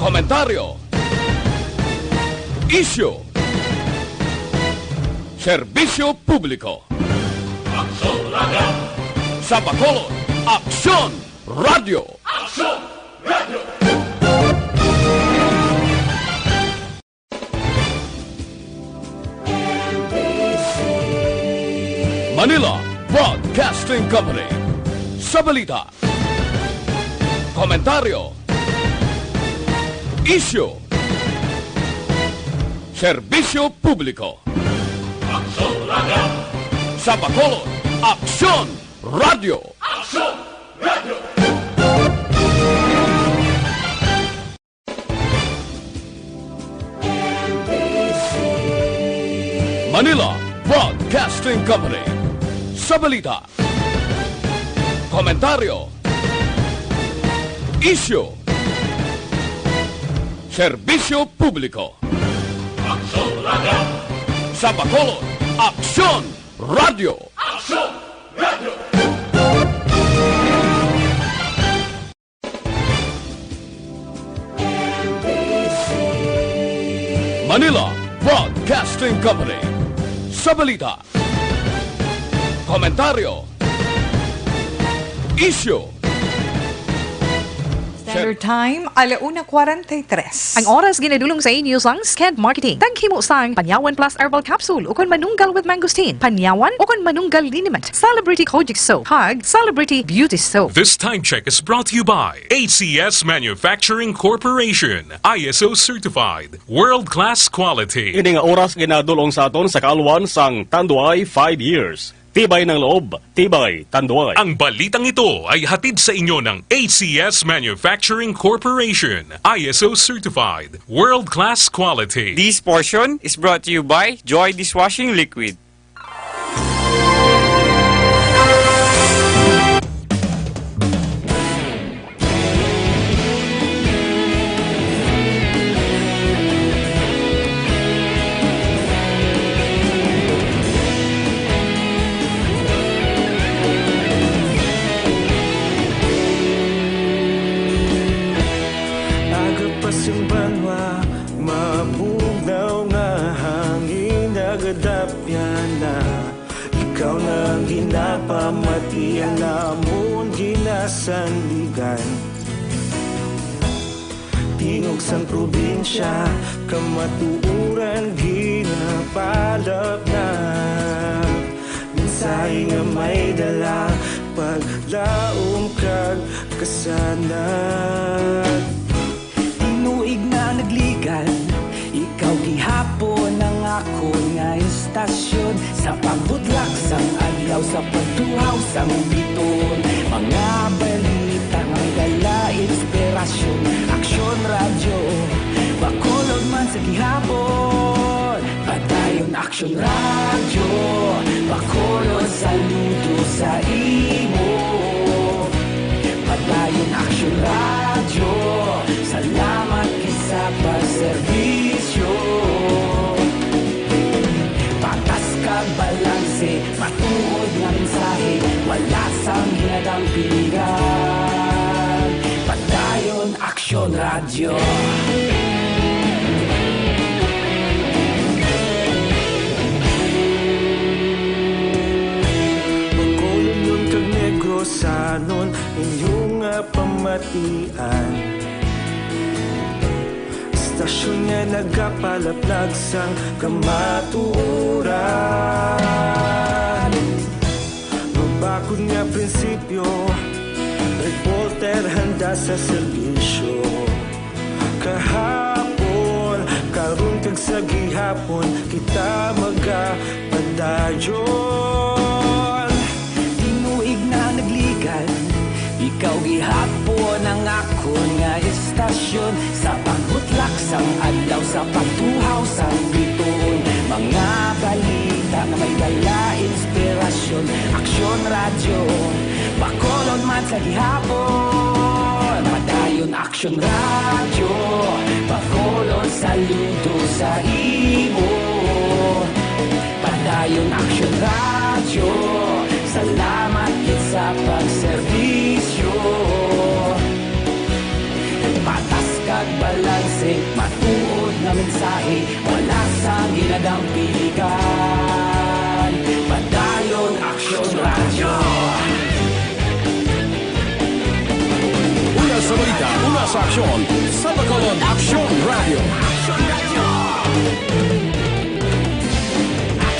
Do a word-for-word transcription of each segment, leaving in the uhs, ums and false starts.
Komentaryo. Isyu. Serbisyo publiko. Aksyon Radio. Sa Bacolod, Aksyon Radio. Aksyon Radio. Manila Broadcasting Company. Sa balita, komentaryo, isyu, serbisyo publiko. Aksyon Radio. Sa Bacolod, Aksyon Radio. Aksyon Radio. Manila Broadcasting Company. Sa balita, komentaryo, isyu, serbisyo publiko. Aksyon Radio. Sa Bacolod, Aksyon Radio. Aksyon Radio. Manila Broadcasting Company. Sa balita, komentaryo, isyu, Standard Time, alauna kwarenta y tres. Ang oras ginadulong sa inyo sang Sked Marketing. Taghimo sang Panyawan Plus Herbal Capsule ukon Manunggal with Mangosteen, Panyawan ukon Manunggal Liniment, Celebrity Kojic Soap, kag Celebrity Beauty Soap. This time check is brought to you by A C S Manufacturing Corporation, I S O certified, world-class quality. Ini nga oras ginadulong sa aton sa kaalwan sang Tanduay five years. Tibay ng loob, tibay Tanduay. Ang balitang ito ay hatid sa inyo ng A C S Manufacturing Corporation, I S O certified, world-class quality. This portion is brought to you by Joy Dishwashing Liquid. Aga pa sing banwa, mabugnaw nga hangin, nagadapyan na. Ikaw na ang ginapamati, ang amon ginasandigan. Tingog sang probinsya, kamatuoran ginapalapnap. Mensahe nga may dala, paglaom kag kasanag. Tinuig na nagligan, ikaw gihapon ang akon nga istasyon. Sa pagbutlak sang adlaw, sa pagtuhaw sang bituon, mga balita nga may dala inspirasyon. Aksyon Radyo, Bacolod man sa gihapon. Padayon Aksyon Radyo, Bacolod, saludo sa imo. Padayon Aksyon Radyo, salamat gid sa pagserbisyo. Patas kag balanse, matuod nga mensahe, wala sang ginadampingan. Padayon Aksyon Radyo. Bacolod kag Negrosanon, inyo nga pamatian. Istasyon nga nagapalaplag sang kamatuoran. Mabakod nga prinsipyo, reporter handa sa serbisyo. Kahapon, karon kag sa gihapon, kita magapadayon. Tinuig na nagligan, ikaw gihapon ang akon nga istasyon. Sa pagbutlak sang adlaw, sa pagtuhaw sang bituon, mga balita nga may dala inspirasyon. Aksyon Radyo, Bacolod man sa gihapon. Padayon Aksyon Radyo, Bacolod, saludo sa imo. Padayon Aksyon Radyo, salamat gid sa pagserbisyo. Patas kag balanse, Mensahe, wala sang ginadampingan. Padayon, Aksyon Radyo. Una sa balita, una sa aksyon, sa Bacolod, Aksyon Radyo.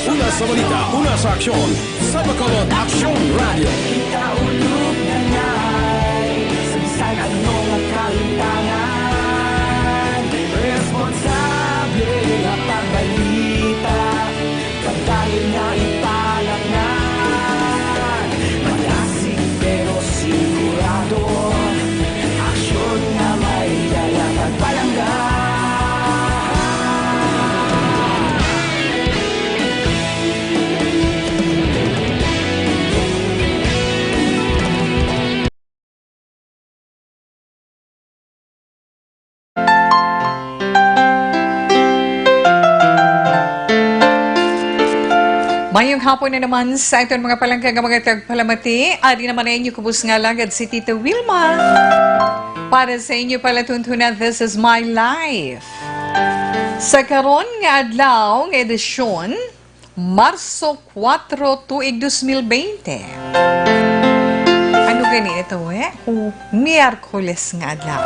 Una sa balita, una sa aksyon, sa Bacolod, Aksyon Radyo. Kita ulog na ngay, sa bisan ano nga kahitangan, responsable nga pagbalita, pagdali nga ipalaknag, malasig pero sigurado, aksyon nga may dala kag palangga. Mayong hapon na naman sa aton mga palangga nga mga tagpalamati. Ari naman ang inyo kubos nga alagad si Tita Wilma. Para sa inyo palatuntunan, this is my life. Sa karon nga adlaw nga edisyon, Marso kuwatro, tuig dos mil bente. Ano gani ito, eh? Hu-, Miyerkules nga adlaw.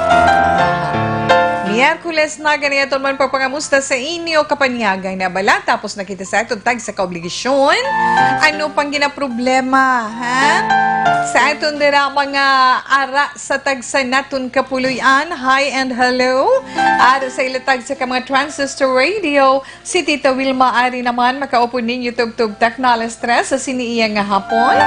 Miyerkules na gani aton man pagpangamusta sa inyo, kapanyagan na bala. Tapos na kita sa aton tag sa kaobligasyon. Ano pang ginaproblema, ha? Sa aton dira mga ara sa tag sa naton kapuloy-an, hi and hello. Ara sa ila tag sa ka mga transistor radio, si Tita Wilma ari naman makaupod ninyo tubtob takna alas tres sa sini iya nga hapon.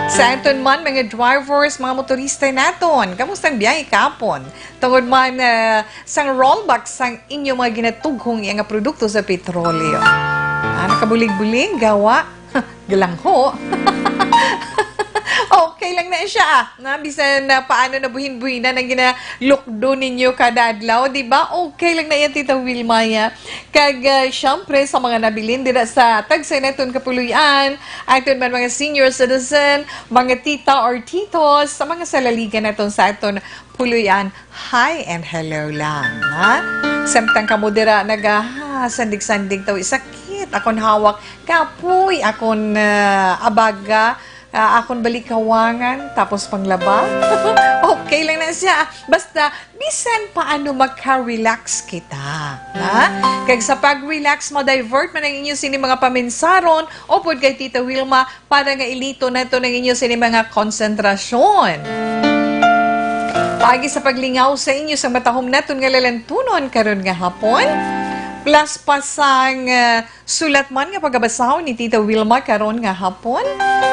Sa aton man mga drivers, mga motorista naton, kamusta ang biyahe kahapon? Tungod man, ah, sang rollback sang inyo mga ginatughong iya nga produkto sa petrolyo. Ah, nakabulig-bulig, gawa. Galangho. Okay lang na siya, ah. Na, bisan na paano na buhin-buhinan ang ginalukdo ninyo kada adlaw, di ba? Okay lang na yan, Tita Wilma, ya. Kag, ah, syempre, sa mga nabilin dira sa tagsa naton kapuloy-an, aton man mga senior citizen, mga tita or titos, sa mga salaligan naton sa aton puloy-an, hi and hello lang, ha? Samtang kamo dira naga, ha, sandig-sandig taw, sakit akon hawak, kapoy akon, ah, abaga, ah, akon balikawangan, tapos panglaba. Okay lang na siya. Basta, bisan paano maka-relax kita, ha? Kag sa pag-relax, ma-divert man ang inyo sini mga paminsaron, upod kay Tita Wilma, para nga ilito naton ang inyo sini mga konsentrasyon. Paagi sa paglingaw sa inyo sa matahom naton nga lalantunon karon nga hapon, plus pa sang, ah, sulat man nga pagabasahon ni Tita Wilma karon nga hapon.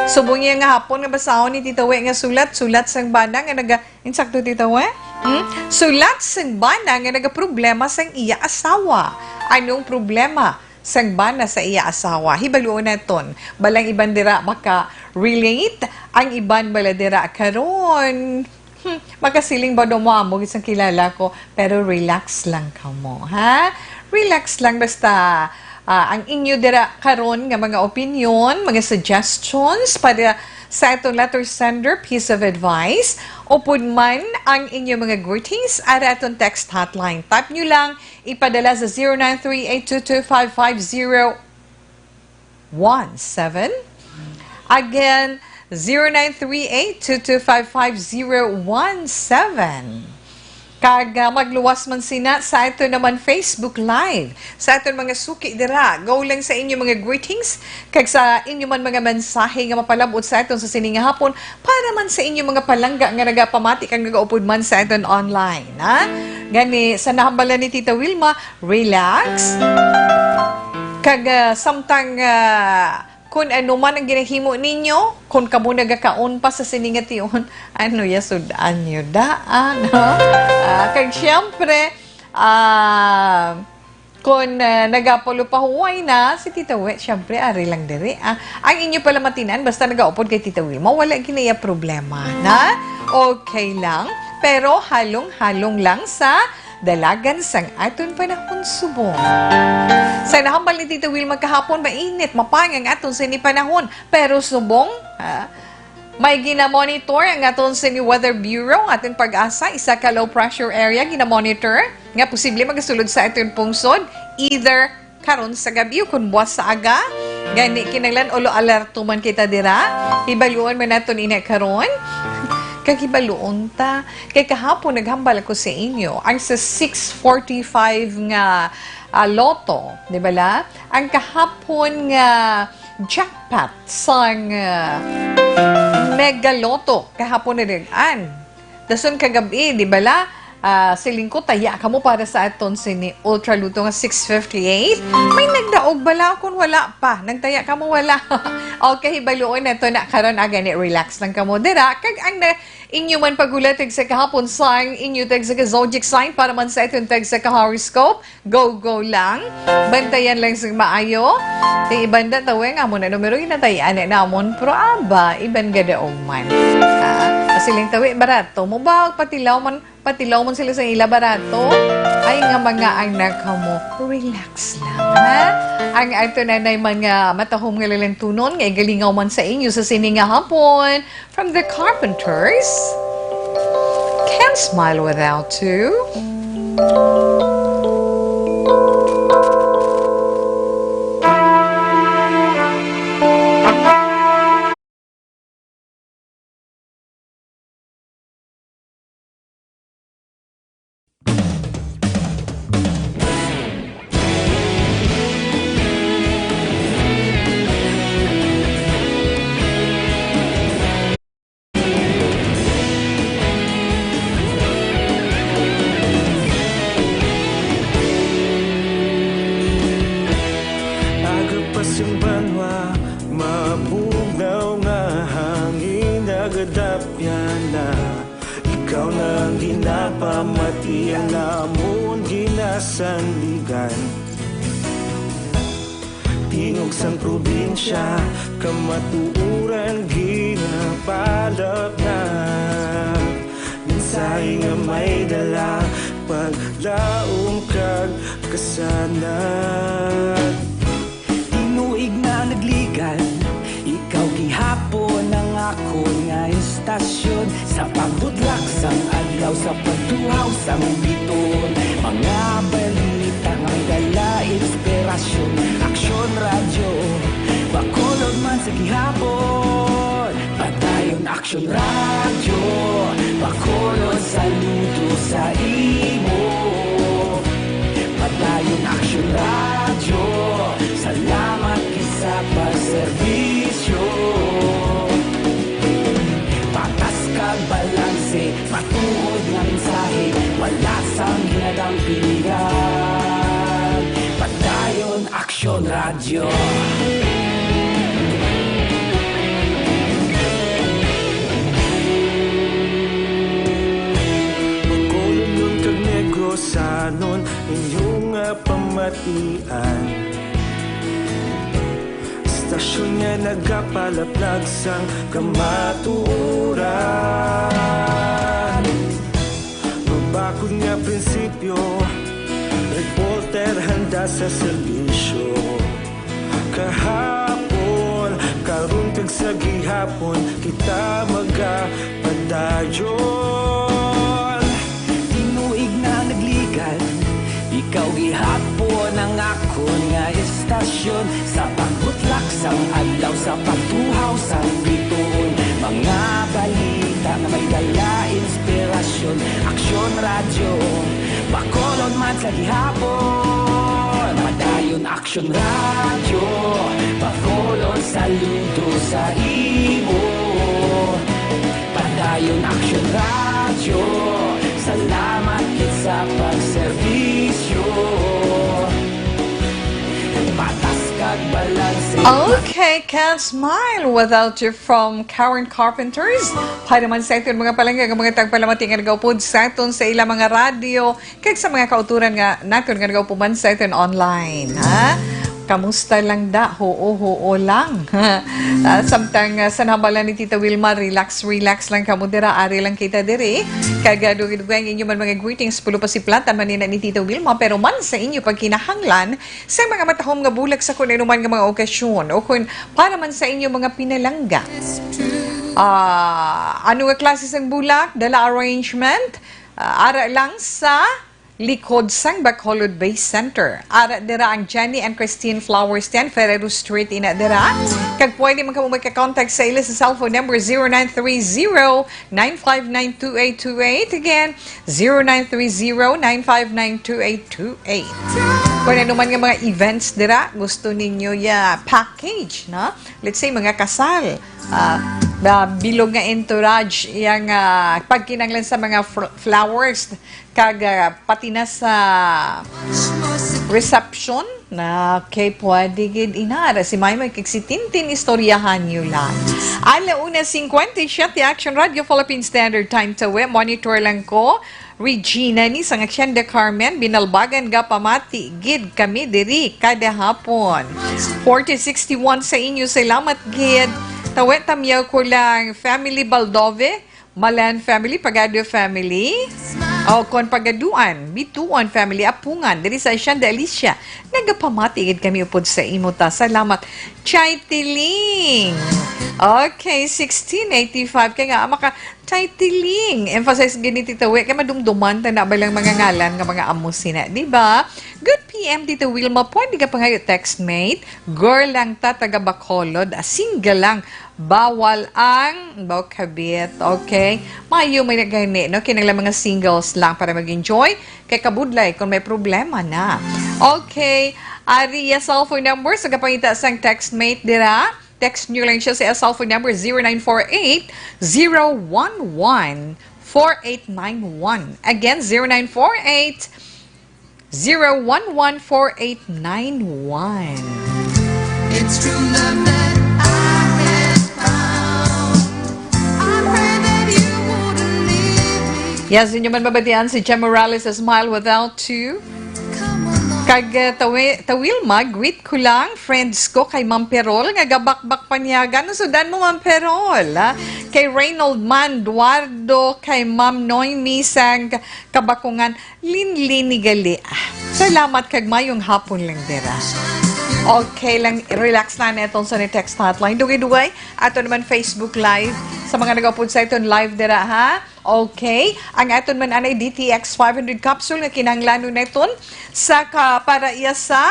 Subong niya nga hapon nga basahon ni Tita We nga sulat, sulat sang bana nga naga-, insakto, Tita We? Hmm? Sulat sang bana nga nagaproblema sang iya asawa. Anong problema sang bana sa iya asawa? Hibaluon naton. Balang iban dira maka-relate, ang iban bala dira karon. Hmm, makasiling ba daw mo, amo gid sang kilala ko, pero relax lang kamo, ha? Relax lang, basta, ah, ang inyo dira karon nga mga opinion, mga suggestions para sa aton letter sender, piece of advice, upod man ang inyo mga greetings, ara aton text hotline. Type nyo lang, ipadala sa zero nine three eight two two five five zero one seven. Again, zero nine three eight two two five five zero one seven. Kag, ah, magluwas man sina sa aton naman Facebook Live. Sa aton mga suki dira, go lang sa inyo mga greetings, kag sa inyo man mga mensahe nga mapalabot sa aton sa sini nga hapon, para man sa inyo mga palangga nga nagapamati kag nagaupod man sa aton online, ha? Gani, sa nahambalan ni Tita Wilma, relax. Kag, ah, samtang, ah, kun ano man ang ginahimo ninyo, kun kamo nagakaon pa sa sini nga tion, ano ya, sud-an nyo da, ano? Ah, kag siyempre, ah, kun, ah, nagapalupahuway na si Tita Wet, siyempre, ari lang diri, ah. Ang inyo palamatinan, basta nagaupod kay Tita Wilma, wala ginaya problema, na? Okay lang, pero halong-halong lang sa dalagan sang aton panahon subong. Sa nahambal ni Tita Wilma kahapon, mainit, mapang ang aton sini panahon. Pero subong, ah, May ginamonitor ang aton sini Weather Bureau, ang aton PAGASA, isa ka low pressure area ginamonitor nga posible magasulod sa aton pungsod, either karon sa gabi o kon buwas sa aga. Gani, kinahanglan ulo alerto man kita dira. Hibaluon man naton ina karon. Kag hibaluon ta, kay kahapon naghambal ako sa inyo, ang sa six forty-five nga, ah, lotto, di ba la? Ang kahapon nga jackpot sang, ah, Mega Lotto kahapon na rin. An, dason kagabi, di ba la? Ah, siling ko, taya kamo para sa aton sini Ultra Lotto nga six fifty-eight. May nagdaog bala o kung wala pa? Nagtaya kamo, wala? Okay, hibaluon na to na karon, ah, gani, relax lang kamo dira. Kag ang na, inyo man paghulat sa kahapon sang inyo tag sa zodiac sign para man sa aton tag sa horoscope. Go, go lang. Bantayan lang sa maayo. Kay iban da tawe nga mo na numero ginatayaan na namon. Pero aba, iban gadaog man. Ha? Pasiling tawi, barato mo ba? Patilaw man, patilaw man sila sa ila barato. Ay nga mga anak mo, relax lang, ha? Ang ato na na mga matahom nga lalantunon nga igalingaw man sa inyo sa sini nga hapon. From the Carpenters, Can't Smile Without You. Aga pa sing banwa, mabugnaw nga hangin nagadapyan na. Ikaw na ang ginapamati, ang amon ginasandigan. Tingog sang probinsya, kamatuoran ginapalapnag. Mensahe nga may dala, paglaom kag kasanag. Tinuig na nagligan, ikaw gihapon ang akon nga istasyon. Sa pagbutlak sang adlaw, sa pagtuhaw sang biton, mga balita nga may dala inspirasyon. Aksyon Radyo, Bacolod man sa gihapon. Padayon Aksyon Radyo, Bacolod, saludo sa imo. Padayon Aksyon Radyo, salamat gid sa pagserbisyo. Patas kag balanse, matuod nga mensahe, wala sang ginadampingan. Padayon Aksyon Radyo. Bacolodnon kag Negrosanon, inyo nga pamatian. Istasyon nga nagapalaplag sang kamatuoran. Mabakod nga prinsipyo, reporter handa sa serbisyo. Kahapon, karon kag sa gihapon, kita magapadayon. Tinuig na nagligan, ikaw gihapon ang akon nga istasyon. Sa pagbutlak sang adlaw, sa pagtuhaw sang bituon, mga balita nga may dala inspirasyon. Aksyon Radyo, Bacolod man sa gihapon. Padayon Aksyon Radyo, Bacolod, saludo sa imo. Padayon Aksyon Radyo, salamat gid sa pagserbisyo. Patas kag balanse. Okay, Can't Smile Without You from Karen Carpenters. Para man sa aton mga palangga, nga mga tagpalamati nga nagaupod sa aton sa ilang mga radyo, kag sa mga kautoran nga naton nga nagaupod man sa aton online, ha? Kamusta lang da? Huo, huo lang. Ah, samtang, ah, sa nahambalan ni Tita Wilma, relax, relax lang kamo dira, ari lang kita diri. Kag, ah, dugay-dugay ang inyo man mga greetings, pulo pa si platan man nina ni Tita Wilma, pero man sa inyo pagkinahanglan sa mga matahom nga bulag sa kun ano man nga mga okasyon o kun para man sa inyo mga pinalangga. Ah, ano nga klase sang bulak? Dala arrangement? Ah, ara lang sa likod sang Bacolod Base Center. Ara dira ang Jenny and Christine Flowers, ten Ferrero Street, ina dira. Kag pwede man kamo magka-contact sa ila sa cellphone number zero nine three zero, nine five nine, two eight two eight. Again, zero nine three zero, nine five nine, two eight two eight. Kung ano man nga mga events dira, gusto ninyo ya package, no? Let's say, mga kasal, ah, ba-, bilog nga entourage, yang, ah, pagkinahanglan sa mga fl-, flowers, kag, ah, pati na sa reception, na, okay, pwede gid inara si Maymay kag si Tintin, istoryahan niyo lang. Ala una cincuenta y siete, Action Radio Philippine Standard Time, tawi, monitor lang ko. Regina ni sang Hacienda Carmen, Binalbagan, gapamati gid kami diri kada hapon. Forty sixty-one sa inyo, salamat gid. Tawi, tamyaw ko lang, family Baldove, Malan family, Pagado family, o kon Pagaduan, Bituon family, Apungan, diri sa Hacienda Alicia. Nagapamati gid kami upod sa imo ta. Salamat. Chay Tiling. Okay, sixteen eighty-five. Kaya nga, maka, Chay Tiling. Emphasize gini, Tita Wi, kay madumduman ta na ba lang mga ngalan nga mga amo sina, di ba? Good P M, Tita Wilma. Pwede ka pa ngayon, textmate. Girl lang ta, taga Bacolod. Ah, single lang. Bawal ang bawal kabit. Okay? Mayo may nagani, no? Kinanglan mga singles lang para mag-enjoy. Kay kabudlay kung may problema na. Okay. Ari ya cellphone number sa kapangita sang textmate dira. Text nyo lang siya sa cellphone number zero nine four eight, zero one one, four eight nine one. Again, zero nine four eight, zero one one, four eight nine one. It's true love that I have found. I pray that you wouldn't leave me. Yes, inyo man mabatian si Jem Morales sa Smile Without You. Kag, uh, Tawi-, Tawilma, greet ko lang, friends ko, kay Ma'am Perol, nga gabakbak pa niya. Gano sudan mo, Ma'am Perol, ha? Kay Reynold Man, Duardo, kay Ma'am Noemi, sang Kabakungan, Linlin ni gali. Ah, salamat kag mayong hapon lang dira. Okay lang, relax na naton sa ni text hotline. Dugay-dugay, ato naman Facebook Live. Sa mga nagapod sa iton live dira, ha? Okay. Ang aton man anay D T X five hundred capsule nga kinahanglanon naton sa ka-, para iya sa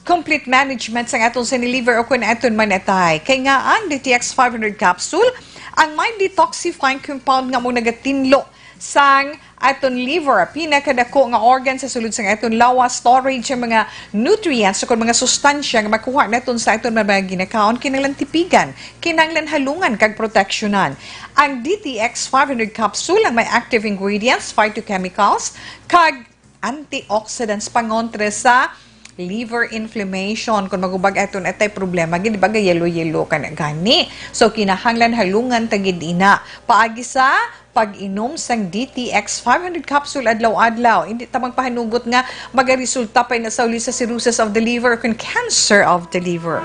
complete management sang aton sini liver o kun aton man atay. Kay nga ang D T X five hundred capsule, ang may detoxifying compound nga mo nagatinlo sang aton liver, pinakadako nga organ sa sulod sang aton lawas, storage ang mga nutrients o kon mga sustansya nga makuha naton sa aton mga ginakaon, kinahanglan tipigan, kinahanglan halungan kag proteksyonan. Ang D T X five hundred capsule ang may active ingredients, phytochemicals, kag antioxidants pangontra sa liver inflammation. Kung magubag aton atay problema, gid ba, ga yelo-yelo ka na gani. So, kinahanglan halungan ta gid ina. Paagi sa pag-inom sang D T X five hundred capsule adlaw-adlaw, hindi ta magpahanugot nga magaresulta pa ina sa uli sa cirrhosis of the liver o kung cancer of the liver.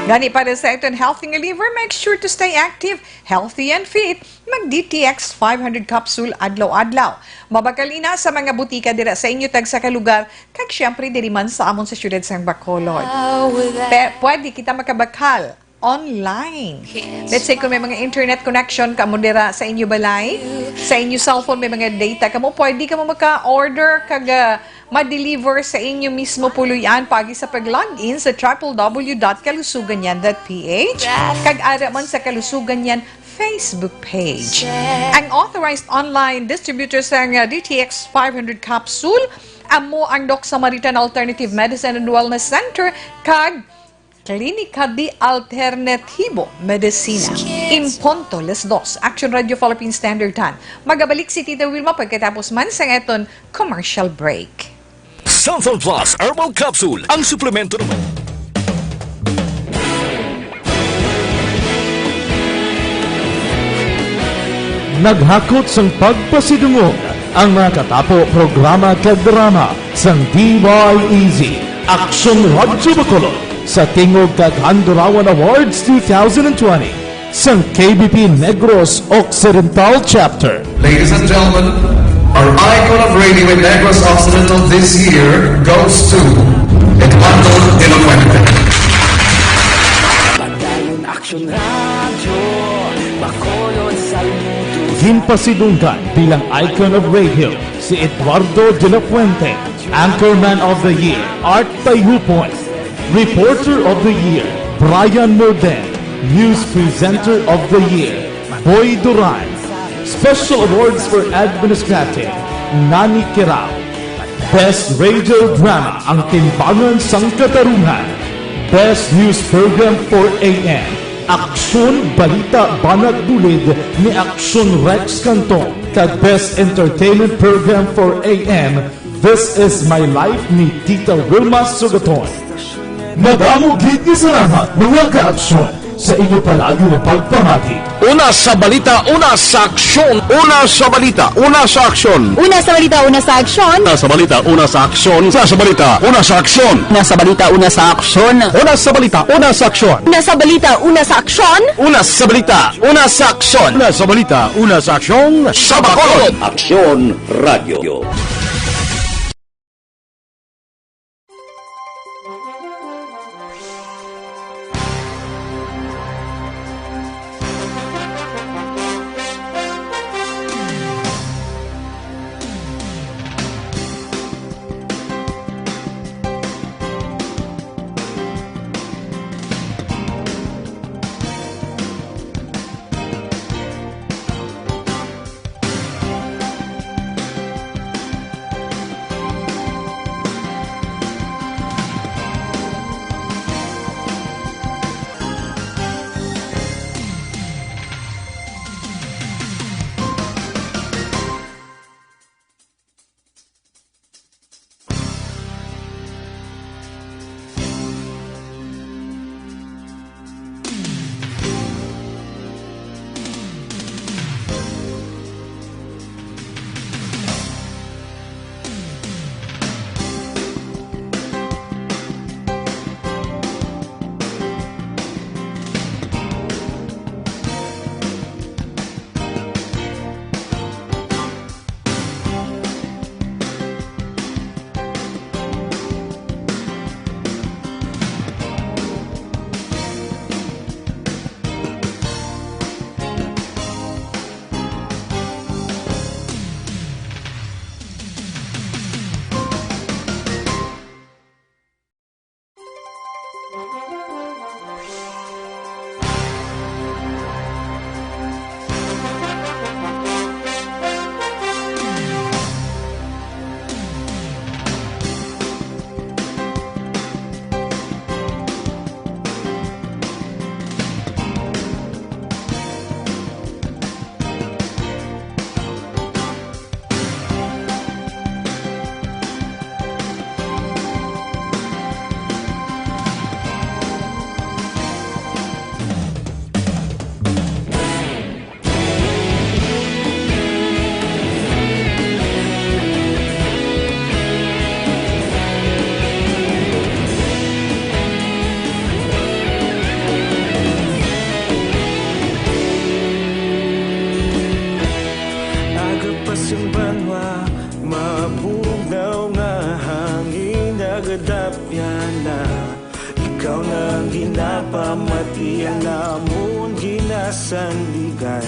Gani, para sa aton healthy nga liver, make sure to stay active, healthy and fit. Mag D T X five hundred capsule adlaw-adlaw. Mabakal ina sa mga butika dira sa inyo tagsa ka lugar, kag siyempre diri man sa amon sa siyudad sang Bacolod. Pe-, pwede kita makabakal online. Let's say, kung may mga internet connection kamo dira sa inyo balay, sa inyo cellphone may mga data kamo, pwede kamo maka-order kag, ah, ma-deliver sa inyo mismo puloy-an paagi sa pag-log in sa triple W dot kalusuganyan dot P H, kag ara man sa Kalusuganyan Facebook page. Ang authorized online distributor sang, uh, D T X five hundred capsule amo ang Doc Samaritan Alternative Medicine and Wellness Center kag Klinika de Alternatibo Medicina. In punto las dos, Action Radio Philippine Standard Time. Magabalik si Tita Wilma pagkatapos man sang aton commercial break. Santhon Plus Herbal Capsule, ang suplemento ng Naghakot sang pagpasidungog ang mga katapo programa kag drama sang D Y E Z, Action Radyo Bacolod, sa Tingog kag Handurawan Awards two thousand twenty. Sang K B P Negros Occidental Chapter. Ladies and gentlemen, our icon of radio in Negros Occidental this year goes to Eduardo Elocuente. Padayon Action Radio, Bacolod. Ginpasidunggan bilang icon of radio si Eduardo de la Fuente, Anchorman of the Year, Art Tayupoy, Reporter of the Year, Brian Morden, News Presenter of the Year, Boy Duran, Special Awards for Administrative, Nani Kirao, Best Radio Drama, Ang Timbangan sang Katarungan, Best News Program four A M, Aksyon Balita Banat Bulid ni Aksyon Rex Canton, kag Best Entertainment Program four A M, This Is My Life ni Tita Wilma Sugaton. Madamo gid nga salamat, mga ka-aksyon, sa inyo palagi nga pagpamati. Una sa balita, una sa aksyon. Una sa balita, una sa aksyon. Una sa balita, una sa aksyon. Una sa balita, una sa aksyon. Una sa balita, una sa aksyon. Una sa balita, una sa aksyon. Una sa balita, una sa aksyon. Una sa balita, una sa aksyon. Una sa balita, una sa aksyon. Una sa balita, una sa aksyon. Sa Bacolod. Aksyon Radio. Aga pa sing banwa, mabugnaw nga hangin, nagadapyan na. Ikaw na ang ginapamati, ang amon ginasandigan.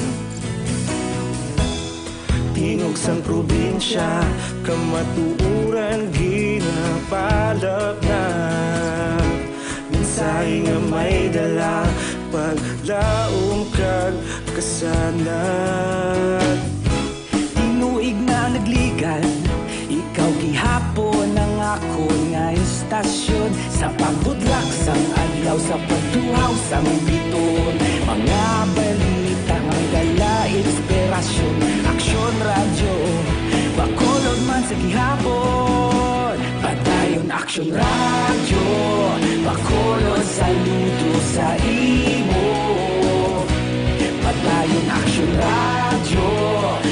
Tingog sang probinsya, kamatuoran ginapalapnag. Mensahe nga may dala, paglaom kag kasanag. Tinuig na nagligad, ikaw gihapon ang akon nga istasyon. Sa pagbudlak sang adlaw, sa pagtuhaw sang bituon, mga balita nga dala inspirasyon. Aksyon Radyo Bacolod man sa gihapon. Padayon Aksyon Radyo Bacolod, saludo sa imo. Padayon Aksyon Radyo,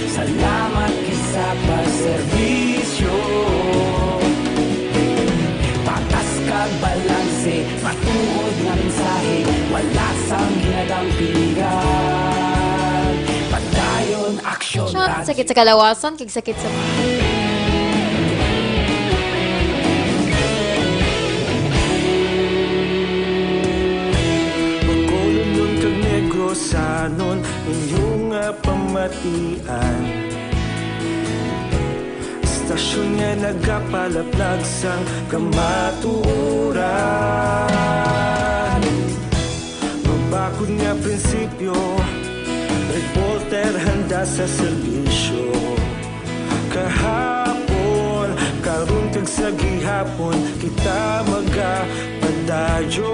salamat gid sa pagserbisyo. Patas kag balanse, matuod nga mensahe, wala sang ginadampingan. Padayon Aksyon Radyo. Sakit sa kalawasan, kag sakit sa Bacolodnon kag Negrosanon, inyo nga pamati Nagapalaplag sang kamatuoran. Mabakod nga prinsipyo, reporter handa sa serbisyo. Kahapon, karon kag sa gihapon, kita magapadayon.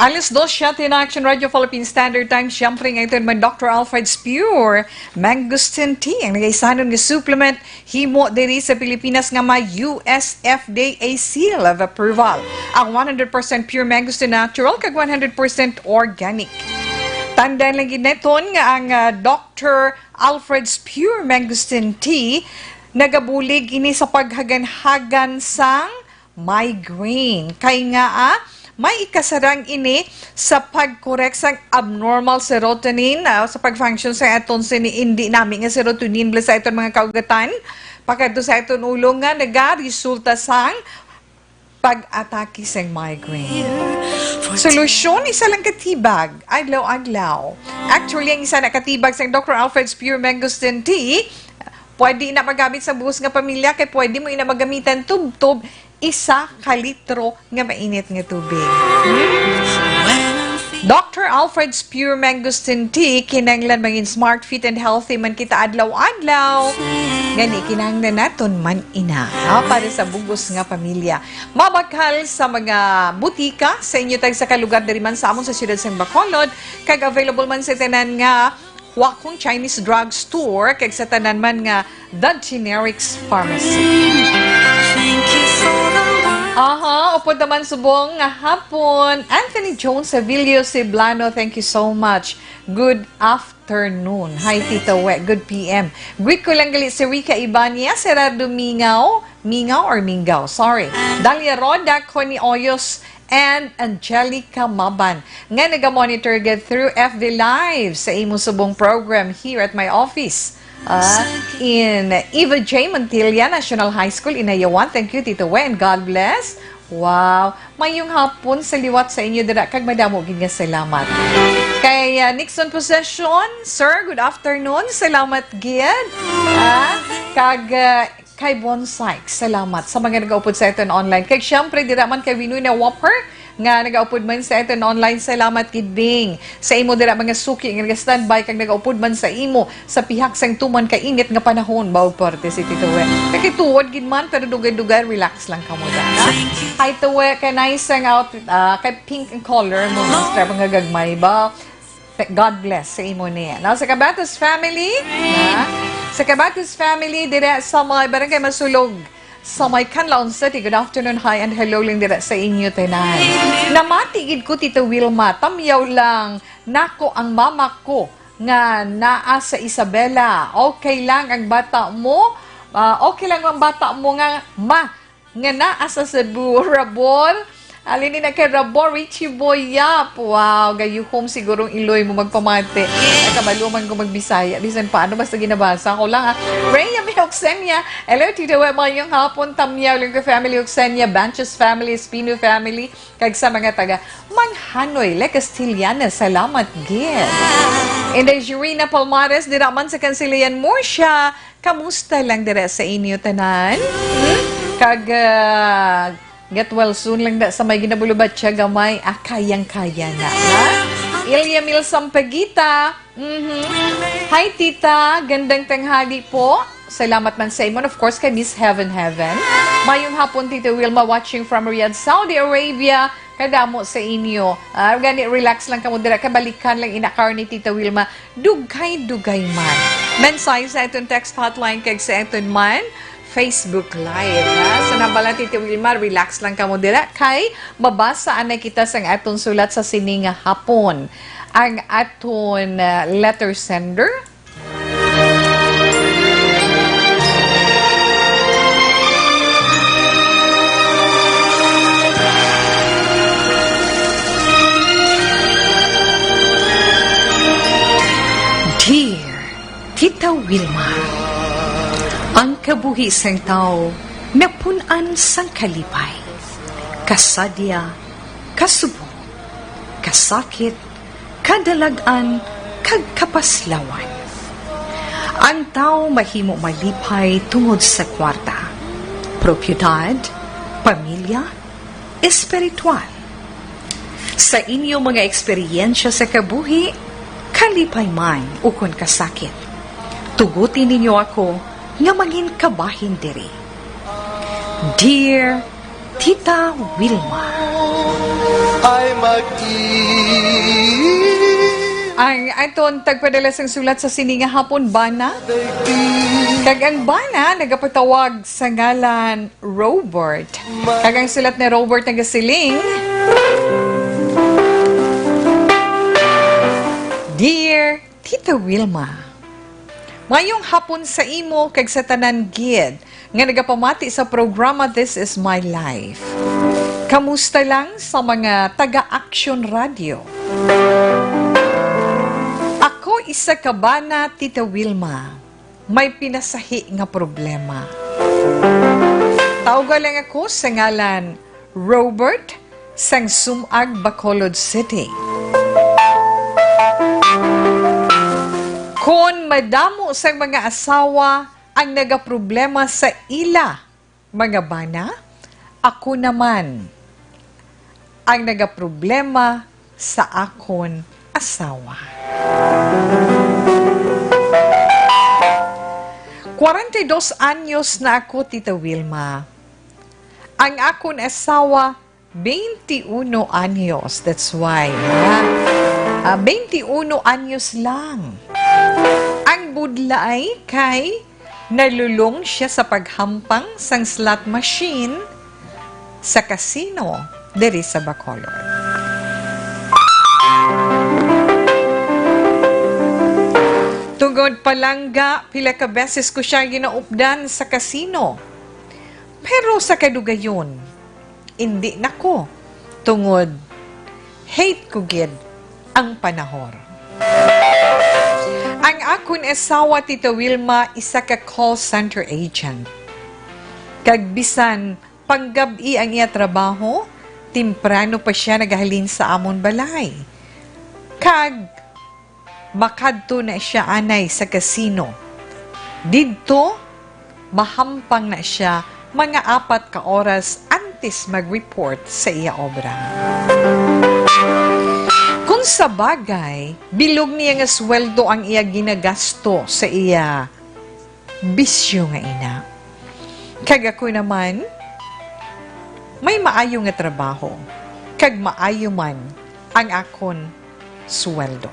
Alas dos siete na, Action Radio Philippine Standard Time. Siyempre, ngayon man, Doctor Alfred's Pure Mangosteen Tea, ang nagaisanon nga supplement, himo diri sa Pilipinas nga may U S F D A seal of approval. Ang one hundred percent pure mangosteen natural kag one hundred percent organic. Tandaan lang gid naton nga ang, ah, Doctor Alfred's Pure Mangosteen Tea nagabulig ini sa paghaganhagan sang migraine. Kay nga, ah, may ikasarang ini sa pag-correct sang abnormal serotonin, ah, sa pag-function sa aton sini, hindi nami nga serotonin bala sa aton mga kaugatan, pakadto sa aton ulo nga nagaresulta sang pag-atake sang migraine. Solusyon, isa lang ka tibag, adlaw-adlaw. Actually, ang isa na ka tibag sang Doctor Alfred's Pure Mangosteen Tea, pwede na magamit sa buhos nga pamilya, kay pwede mo ina magamitan tubtob isa ka litro nga mainit nga tubig. Doctor Alfred's Pure Mangosteen Tea, kinahanglan mangin smart, fit, and healthy man kita adlaw-adlaw. Gani, kinahanglan naton man ina, ha, para sa bugos nga pamilya. Mabakal sa mga butika sa inyo tagsa ka lugar diri man sa amon sa siyudad sang Bacolod, kag available man sa tanan nga Huakong Chinese Drug Store kag sa tanan man nga The Generics Pharmacy. Aha, upod naman subong nga hapon. Anthony Jones Sevillo Ceblano, thank you so much. Good afternoon. Hi, Tito We. Good P M. Greet ko lang gali si Rica Ibanez, Gerardo Mingaw. Mingaw or Mingaw? Sorry. Dalia Roda, Connie Oyos, and Angelica Maban, nga naga-monitor gid through F B Live sa imo subong program here at my office, ah, in Eva J Montilla National High School, Inayawan. Thank you, Tito We, and God bless. Wow. Mayong hapon sa liwat sa inyo dira, kag madamo gid nga salamat. Kay, ah, Nixon Possession, sir, good afternoon. Salamat gid. Ah, kag, ah, kay Bonsai, salamat sa mga nagaupod sa aton online. Kag siyempre, dira man kay Winoy na Whopper, nga nagaupod man sa aton online. Salamat gid, Bing, sa imo dira mga suki nga naga-standby kag nagaupod man sa imo sa pihak sang tuman ka init nga panahon, baog parte si Tito We. Kay tuod gid man, pero dugay-dugay, relax lang kamo dyan, ha? Hi, Tito We, kay nice ang outfit, ah, kay pink ang color mo, no? Sa mga gagmay ba? Th-, God bless sa imo ni. Now, sa Kabatas family, ha? Sa Kabatas family, dire sa may Barangay Masulog, sa may Canlaon City. Good afternoon, hi, and hello lang dire sa inyo tanan. Namati gid ko, Tito Wilma. Tamyaw lang nako ang mama ko nga naa sa Isabela. Okay lang ang bata mo? Ah, okay lang ang bata mo nga, ma, nga naa sa Cebu, Rabor? Alin ni na kay Rabor, Richie Boy Yap? Wow, gayuhom sigurong iloy mo magpamati. Ay, kabaluman ko magbisaya. Bisan paano, basta ginabasa ko lang, ah. Rhea May Oxenia. Hello, Tito We, mayong hapon. Tamyaw lang ko family, Oxenia, Banches family, Espino family, kag sa mga taga Manghanoy, La Castellana. Salamat gid. Inday Jurina Palmares, dira man sa Kansilayan, Murcia. Kamusta lang dira sa inyo tanan? Hmm? Kag, ah, get well soon lang da sa may ginabulubat siya gamay. Ah, kayang-kaya na, ha? Ilya Mil Sampaguita. Mhm. Hi, tita. Gandang tanghali po. Salamat man sa imo. And of course, kay Miss Heaven Heaven. Mayong hapon, Tita Wilma, watching from Riyadh, Saudi Arabia. Kadamo sa inyo. Ah, gani, relax lang kamo dira. Kabalikan lang ina karon ni Tita Wilma. Dugay-dugay man. Mensahe sa aton text hotline kag sa aton man Facebook Live, ha? Sa nambala, Tita Wilma, relax lang kamo dira. Kay mabasa anay kita sang aton sulat sa sini nga hapon. Ang aton, ah, letter sender. Dear Tita Wilma, ang kabuhi sang tawo napun-an sang kalipay, kasadya, kasubong, kasakit, kadalag-an, kag kapaslawan. Ang tawo mahimo malipay tungod sa kwarta, propiedad, pamilya, espiritual. Sa inyo mga eksperyensya sa kabuhi, kalipay man ukon kasakit, tuguti ninyo ako nga mangin kabahin diri. Dear Tita Wilma. Ay mag-, ang aton tagpadala sang sulat sa sini nga hapon, bana. Kag ang bana nagapatawag sa ngalan Robert. Kag ang sulat ni Robert nagasiling, Dear Tita Wilma, mayong hapon sa imo kag sa tanan gid nga nagapamati sa programa This Is My Life. Kamusta lang sa mga taga-Action Radio? Ako isa ka bana, Tita Wilma. May pinasahi nga problema. Tawga lang ako sa ngalan Robert sang Sumag, Bacolod City. Kon madamo sang mga asawa ang nagaproblema sa ila mga bana, ako naman ang nagaproblema sa akon asawa. Kwarenta y dos anyos na ako, Tita Wilma. Ang akon asawa, twenty-uno anyos. That's why, ha? Ah, twenty-uno anyos lang. Ang budlay kay nalulong siya sa paghampang sang slot machine sa casino diri sa Bacolod. Tungod palangga, pila ka beses ko siya ginaupdan sa casino. Pero sa kadugayon, indi na ko, tungod hate ko gid ang panahor. Ang akon asawa, Tita Wilma, isa ka call center agent. Kag bisan panggab-i ang iya trabaho, temprano pa siya nagahalin sa amon balay. Kag makadto na siya anay sa casino. Didto, mahampang na siya mga apat ka oras antes mag-report sa iya obra. Kung sa bagay, bilog niya nga sweldo ang iya ginagasto sa iya bisyo nga ina. Kag ako naman, may maayo nga trabaho, kag maayo man ang akon sweldo.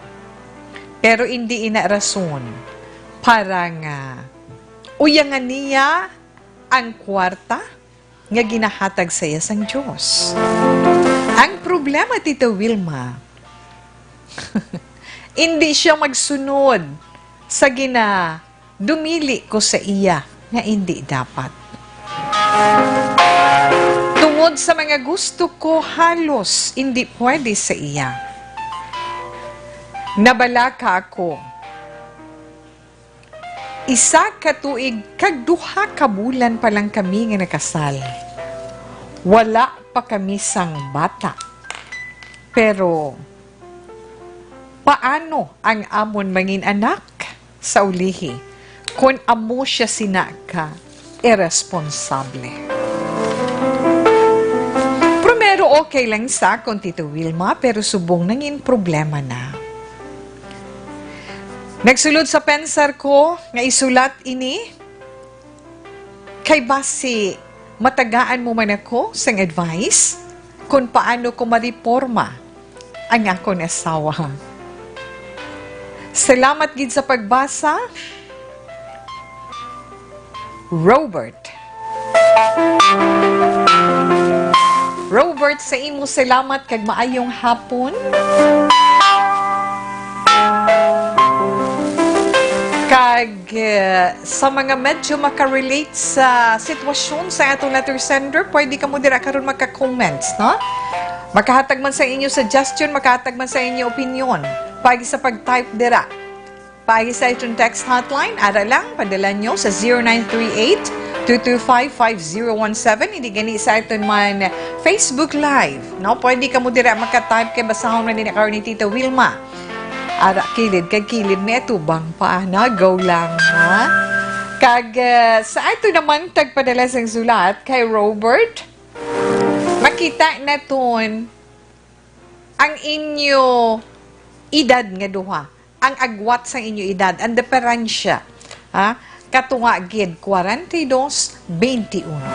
Pero indi ina rason para nga uyangan niya ang kwarta nga ginahatag sa iya sang Dios. Ang problema, Tita Wilma, indi siya magsunod sa gina-, dumili ko sa iya nga indi dapat. Tungod sa mga gusto ko, halos indi pwede sa iya. Nabalaka ako. Isa ka tuig kag duha ka bulan pa lang kami nga nakasal. Wala pa kami sang bata. Pero, paano ang amon mangin-anak sa ulihi kon amo sia sina ka iresponsable? Primero, okay lang sa akon, Tita Wilma, pero subong nangin problema na. Nagsulod sa pensar ko nga isulat ini, kay basi matagaan mo man ako sang advice kon paano ko mareporma ang akon asawa. Salamat gid sa pagbasa, Robert. Robert, sa imo salamat kag maayong hapon. Kag, eh, sa mga medyo makarelate sa sitwasyon sa atong letter sender, pwede kamo dira karon magka-comments, no? Makahatag man sa inyo suggestion, makahatag man sa inyo opinion, paagi sa pag-type dira. Paagi sa atong text hotline, ara lang, padala nyo sa zero nine three eight, two two five, five zero one seven. Hindi gani sa aton man Facebook Live, no? Pwede kamo dira maka-type kay basahon man din karon ni Tita Wilma. Ara, kilid kag kilid, may atubang pa, na? Go lang, ha? Kag, eh, sa ato naman tagpadala sang sulat kay Robert, makita naton ang inyo edad nga duha, ang agwat sang inyo edad, ang diferensya, ha? Katunga gid, kwarenta y dos, twenty-uno.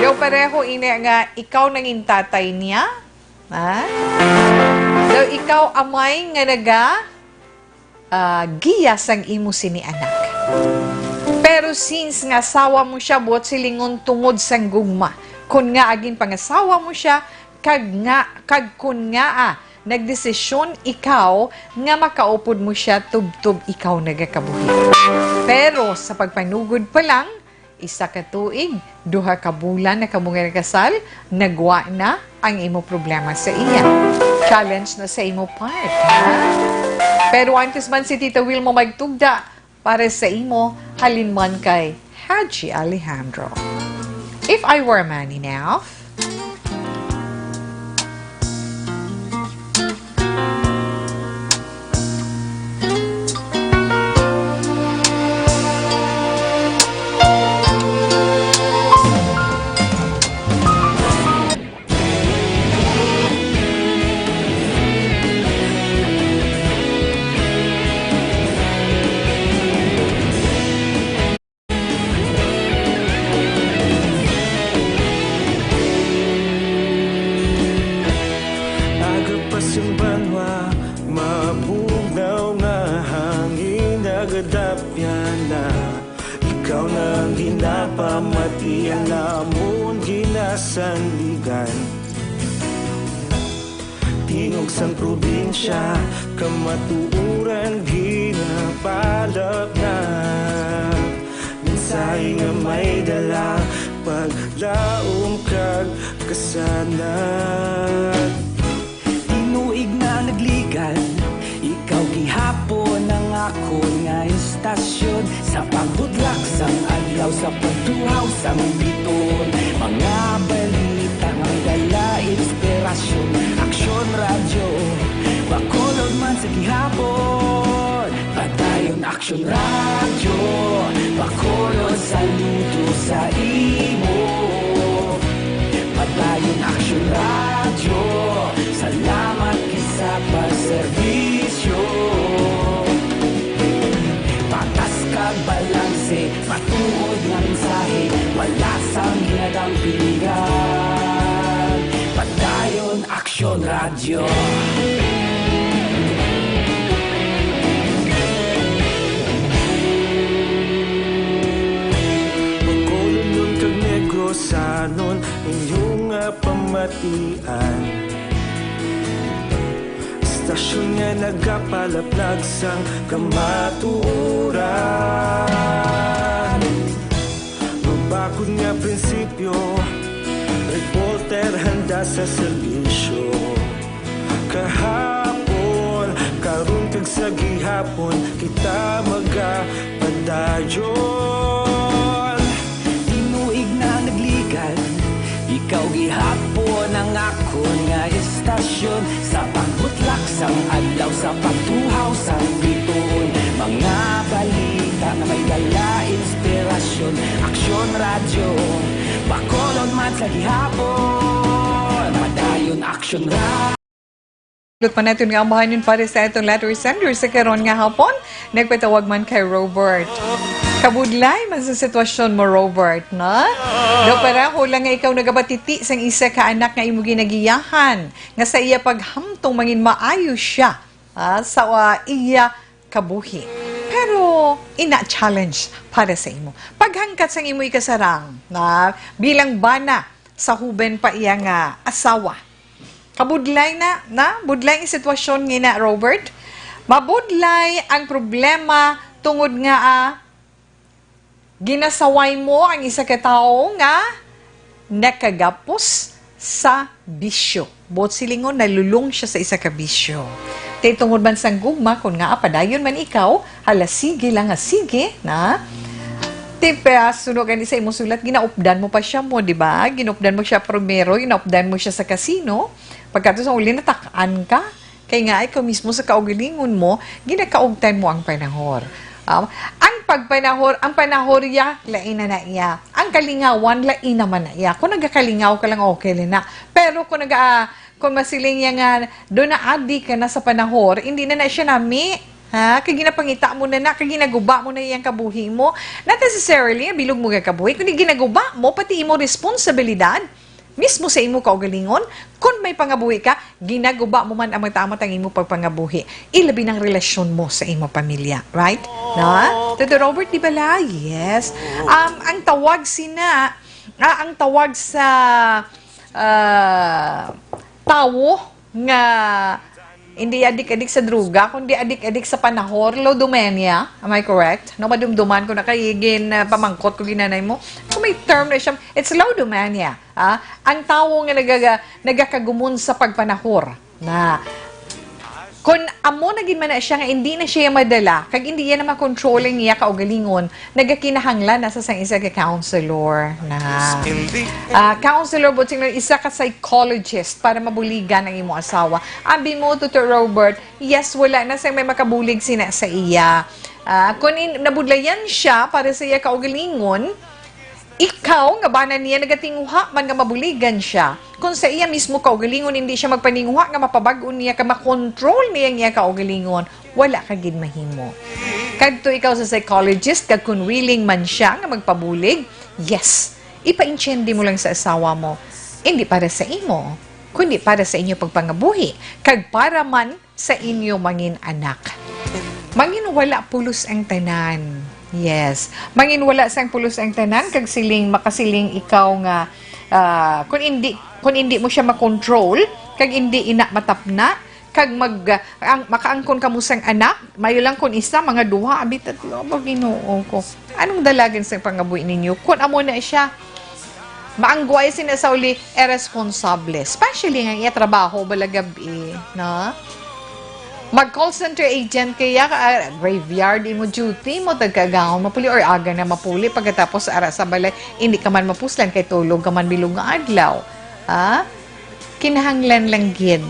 Daw pareho ini nga ikaw nangin tatay niya, ha? Daw ikaw amay nga naga, ah, giya sang imo sini anak. Pero since nga asawa mo siya, buot silingon tungod sang gugma, kun nga agin pangasawa mo siya, kag nga, kag kun nga, ah, nagdesisyon ikaw nga makaupod mo siya tubtob ikaw nagakabuhi. Pero sa pagpanugod pa lang, isa ka tuig, duha ka bulan na kamo nga nagkasal, nagwa na ang imo problema sa iya. Challenge na sa imo part, ha? Pero antes man si Tita Wilma magtugda para sa imo, halin man kay Haji Alejandro. If I Were a Man Enough. Aga pa sing banwa, mabugnaw nga hangin nagadapyan na. Ikaw na ang ginapamatian namon ginasandigan. Tingog sang probinsya, kamatuoran ginapalapnap. Mensahe nga may dala, paglaom kag kasanag. Tinuig na nagligad, ikaw gihapon ang akon nga istasyon. Sa pagbutlak sang adlaw, sa pagtuhaw sang bituon, mga balita nga may dala inspirasyon. Aksyon Radyo, Bacolod man sa gihapon. Padayon Aksyon Radyo, Bacolod, saludo sa imo. Padayon Aksyon Radyo, salamat gid sa pagserbisyo. Patas kag balanse, matuod nga mensahe, wala sang ginadampingan. Padayon Aksyon Radyo. Bacolodnon kag Negrosanon, inyo nga pamatian. Istasyon nga nagapalaplag sang kamatuoran. Mabakod nga prinsipyo, reporter handa sa serbisyo. Kahapon, karon kag sa gihapon, kita magapadayon. Tinuig na nagligad, ikaw gihapon ang akon nga istasyon. Sa pagbutlak sang adlaw, sa pagtuhaw sang bituon, mga balita nga may dala inspirasyon. Aksyon Radyo, Bacolod man sa gihapon. Padayon Aksyon Radyo. Lut pa naton nga ambahanon para sa aton letter sender sa karon nga hapon. Nagpatawag man kay Robert. Kabudlay man sa sitwasyon mo, Robert, na? Daw pareho lang nga ikaw nagabatiti sang isa ka anak nga imo ginagiyahan, nga sa iya paghamtong mangin maayo siya, ah, sa, ah, iya kabuhi. Pero ina challenge para sa imo. Paghangkat sang imo ikasarang, na bilang bana sa huben pa iya nga asawa. Kabudlay na, na? Budlay ang sitwasyon nga na, Robert. Mabudlay ang problema tungod nga, ah, ginasaway mo ang isa ka tawo nga nakagapos sa bisyo. Buot silingon, nalulong siya sa isa ka bisyo. Kay tungod man sang gugma, kun nga padayon man ikaw, hala, sige lang nga sige, na? Ti, pa, suno gani sa imong sulat, ginaupdan mo pa siya mo, di ba? Ginaupdan mo siya primero, ginaupdan mo siya sa kasino. Pagkatapos, ang uli, natak-an ka. Kay nga, ikaw mismo sa kaugalingon mo, ginakaugtan mo ang panahor. Ah, ang pagpanahor, ang panahorya, lain na na iya. Ang kalingawan, lain naman na iya. Kung nagakalingaw ka lang, okay lang na. Pero kung naga-, kung masiling niya nga, doon na adi ka na sa panahor, hindi na na siya nami. Ha? Kay ginapangita mo na na, kay ginaguba mo na iyang kabuhi mo. Not necessarily, bilog mo nga kabuhi, kundi ginaguba mo, pati imo responsibilidad. Mismo sa imo kaugalingon, kon may pangabuhi ka, ginaguba mo man ang matamat ang imo pagpangabuhi, ilabi ng relasyon mo sa imo pamilya, right? Na? Tito Robert, di bala? Yes. Um, ang tawag sina, ah, ang tawag sa, ah, tawo nga hindi adik-adik sa droga, kundi adik-adik sa panahor, lodomania. Am I correct? No, madumduman ko na kay gin, ah, pamangkot ko ginanay mo. Kung may term na siya, it's lodomania. Ah, ang tawo nga nagaga-, nagakagumon sa pagpanahor na kun amo na gid man na siya nga hindi na siya madala, kag hindi niya na makontrol ang iya kaugalingon, nagakinahanglan na sa sang isa ka counselor na, ah, counselor, but sino, isa ka psychologist para mabuligan ang imong asawa. Abi mo, Tutor Robert, yes, wala na sang may makabulig sina sa iya. Ah, kun in-, nabudlayan siya para sa iya kaugalingon, ikaw nga bana niya nagatinguha man nga mabuligan siya, kun sa iya mismo kaugalingon hindi siya magpaninguha nga mapabag-o niya ka makontrol niya ang iya kaugalingon, wala ka gid mahimo. Kadto ikaw sa psychologist, kag kun willing man siya nga magpabulig, yes, ipaintiende mo lang sa asawa mo, hindi para sa imo, kundi para sa inyo pagpangabuhi, kag para man sa inyo mangin anak. Mangin wala pulos ang tanan. Yes. Mangin wala sang pulos ang tanan, kag siling, makasiling ikaw nga, ah, kun indi, kun indi mo siya makontrol, kag indi ina matapna, kag mag, ang, makaangkon kamo sang anak, mayo lang kun isa, mga duha, abi tatlo, aba, Ginoo ko. Anong dalagan sa pangabuhi ninyo? Kun amo na siya, maanggway sina sa uli, irresponsable. Especially nga iya trabaho, bala gabi, no? Mag-call center agent kaya ka, ah, graveyard imo duty mo, tagkagaon mapuli or aga na mapuli, pagkatapos ara sa balay, hindi ka man mapuslan kay tulog ka man bilog nga adlaw. Ha? Kinahanglan lang gid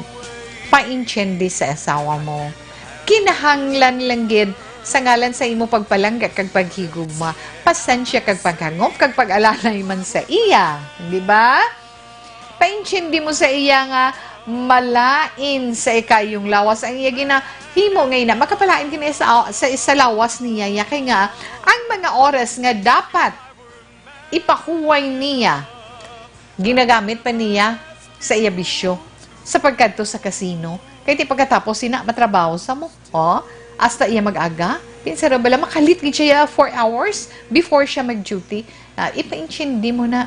paintiende sa asawa mo. Kinahanglan lang gid sa ngalan sa imo pagpalangga kag paghigugma, pasensya kag paghangop kag pag-alalay man sa iya, di ba? Paintiende mo sa iya nga malain sa ikaayong lawas ang iya ginahimo, nga ina makapalain kini sa, sa, sa lawas niya, ya, kay nga ang mga oras nga dapat ipahuway niya, ginagamit pa niya sa iya bisyo, sa pagkadto sa kasino. Kay ti pagkatapos sina matrabaho sa mo, oh, hasta iya mag-aga. Pinsa ra bala, makalit gid siya four hours before siya mag-duty. Ah, ipaintindi mo na.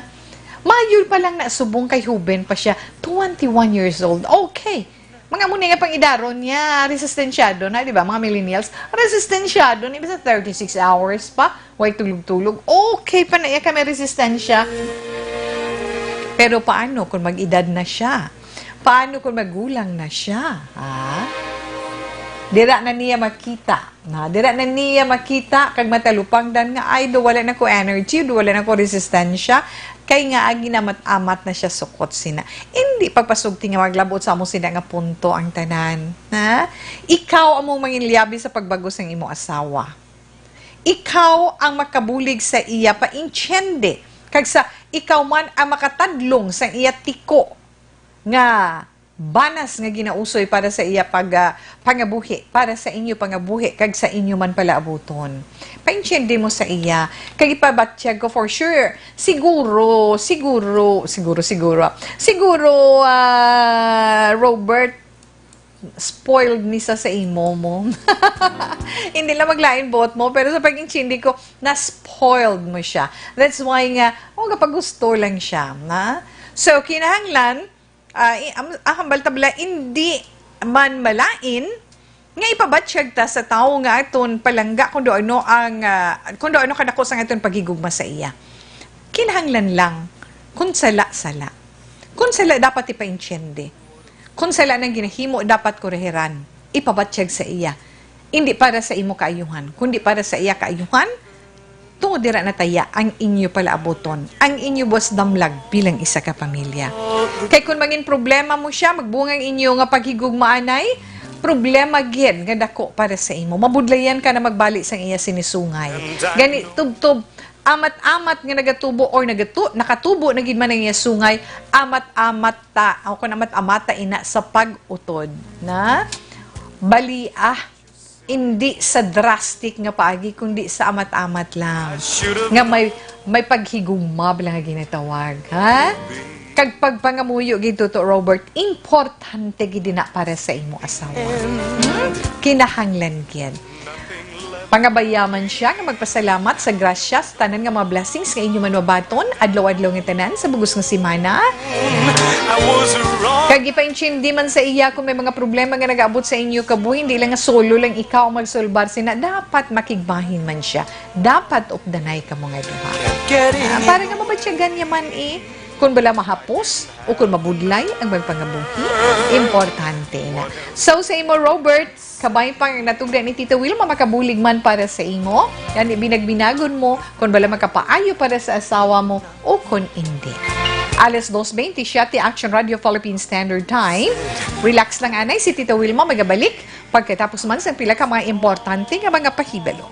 Mayo pa lang na subong kay huben pa siya, twenty-one years old. Okay. Mga amo ni nga pangidaron niya, resistensyado na, di ba, mga millennials? Resistensyado ni, basta thirty-six hours pa, way tulog-tulog. Okay pa na iya kami resistensya. Pero paano kung mag-edad na siya? Paano kung magulang na siya? Ha? Dira na niya makita. Na, dira na niya makita kag matalupangdan nga, "Ay, do wala na ko energy, do wala na ko resistensya." Kay nga, ang ginamat-amat na siya sukot sina. Hindi pagpasugti nga maglabot sa amo sina nga punto ang tanan. Ha? Ikaw amo manginliabi sa pagbago sang imo asawa. Ikaw ang makabulig sa iya paintiende, kag sa ikaw man ang makatadlong sa iya tiko nga banas nga ginausoy para sa iya pag, ah, pangabuhi, para sa inyo pangabuhi, kag sa inyo man palaabuton. Paintiende mo sa iya, kag ipabatyag ko for sure. Siguro, siguro, siguro, siguro, siguro, ah, Robert, spoiled ni sa, sa imo mo. Hindi lang maglain buot mo, pero sa pag-intindi ko, na-spoiled mo siya. That's why nga, oh, kapagusto lang siya, na? So, kinahanglan, ah, i-, am-, ah, hambal tabla, hindi man malain nga ipabatyag ta sa tawo nga aton palangga kung do ano ang, ah, kung do ano kadako sang aton paghigugma sa iya. Kinahanglan lang, kung sala, sala. Kung sala, dapat ipaintiende. Kung sala nang ginahimo, dapat korehiran, ipabatyag sa iya. Hindi para sa imo kaayuhan, kundi para sa iya kaayuhan, tungod dira nataya ang inyo palaabuton, ang inyo buwas damlag bilang isa ka pamilya. Kay kung mangin problema mo siya, magbunga ang inyo nga paghigugmaanay, problema gid nga dako para sa imo. Mabudlayan ka na magbali sang iya sini sungay. Gani, tubtob, amat-amat nga nagatubo or nagatu-, nakatubo na gid man ang iya sungay, amat-amat ta, o kung amat-amat ta ina sa pag-utod na bali, ah, hindi sa drastic nga paagi, kundi sa amat-amat lang. Nga may, may paghigugma bala nga ginatawag, ha? Kag pagpangamuyo gid, Toto Robert, importante gid na para sa imo asawa. Hmm? Kinahanglan gid. Pangabayaman siya nga magpasalamat sa grasya sa tanan nga mga blessings nga inyo man mabaton adlaw-adlaw nga tanan sa bugos nga semana. Kag ipaintindi man sa iya kung may mga problema nga nag-abot sa inyo kabuhi, hindi lang nga solo lang ikaw ang magsulbar sina, dapat makigbahin man siya. Dapat updanay kamo nga duha. Ah, para nga mabatyagan niya man, eh, kung bala mahapos o kung mabudlay ang magpangabuhi, importante na. So, sa imo, Robert, kabay pa nga natugyan ni Tita Wilma, makabulig man para sa imo. Gani, binagbinagon mo kung bala makapaayo para sa asawa mo o kung hindi. Alas dos bente siyete, Action Radio Philippine Standard Time. Relax lang anay si Tita Wilma, magabalik pagkatapos man sang pila ka mga importante nga mga pahibalo.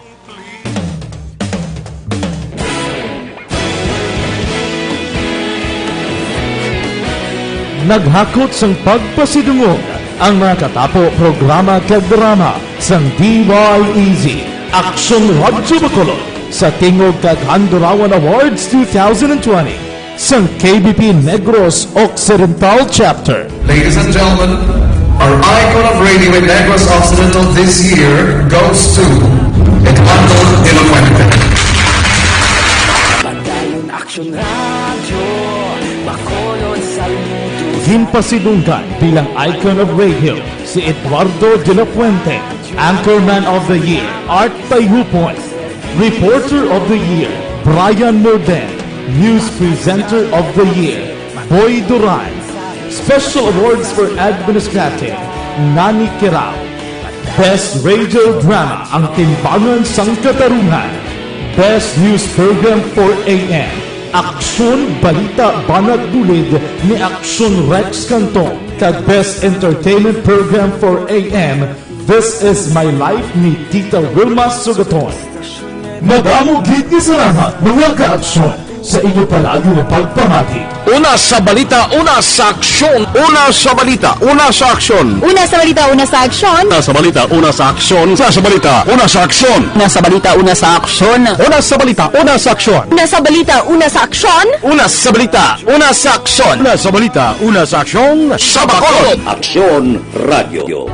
Naghakot sang pagpasidungog ang mga katapo programa kag drama sang D Y E Z, Aksyon Radyo Bacolod, sa Tingog kag Handurawan Awards two thousand twenty. Sang K B P Negros Occidental Chapter. Ladies and gentlemen, our icon of radio in Negros Occidental this year goes to Eduardo de la Fuente. Padayon Aksyon Radyo, Bacolod, saludo. Ginpasidunggan bilang icon of radio si Eduardo de la Fuente, Anchorman of the Year, Art Tayhupon, Reporter of the Year, Brian Morden, News Presenter of the Year, Boy Duran, Special Awards for Administrative, Nani Kirao, Best Radio Drama, Ang Timbangan sang Katarungan, Best News Program for A M, Aksyon Balita Banat Bulid ni Aksyon Rex Cantong, kag Best Entertainment Program for A M, This Is My Life ni Tita Wilma Sugaton. Madamo gid nga salamat, mga ka-aksyon, sa inyo palagi nga pagpamati. Una sa balita, una sa aksyon. Una sa balita, una sa aksyon. Una sa balita, una sa aksyon. Una sa balita, una sa aksyon. Una sa balita, una sa aksyon. Una sa balita, una sa aksyon. Una sa balita, una sa aksyon. Una sa balita, una sa aksyon. Una sa balita, una sa aksyon. Una sa balita, una sa aksyon. Sa Bacolod. Aksyon Radyo.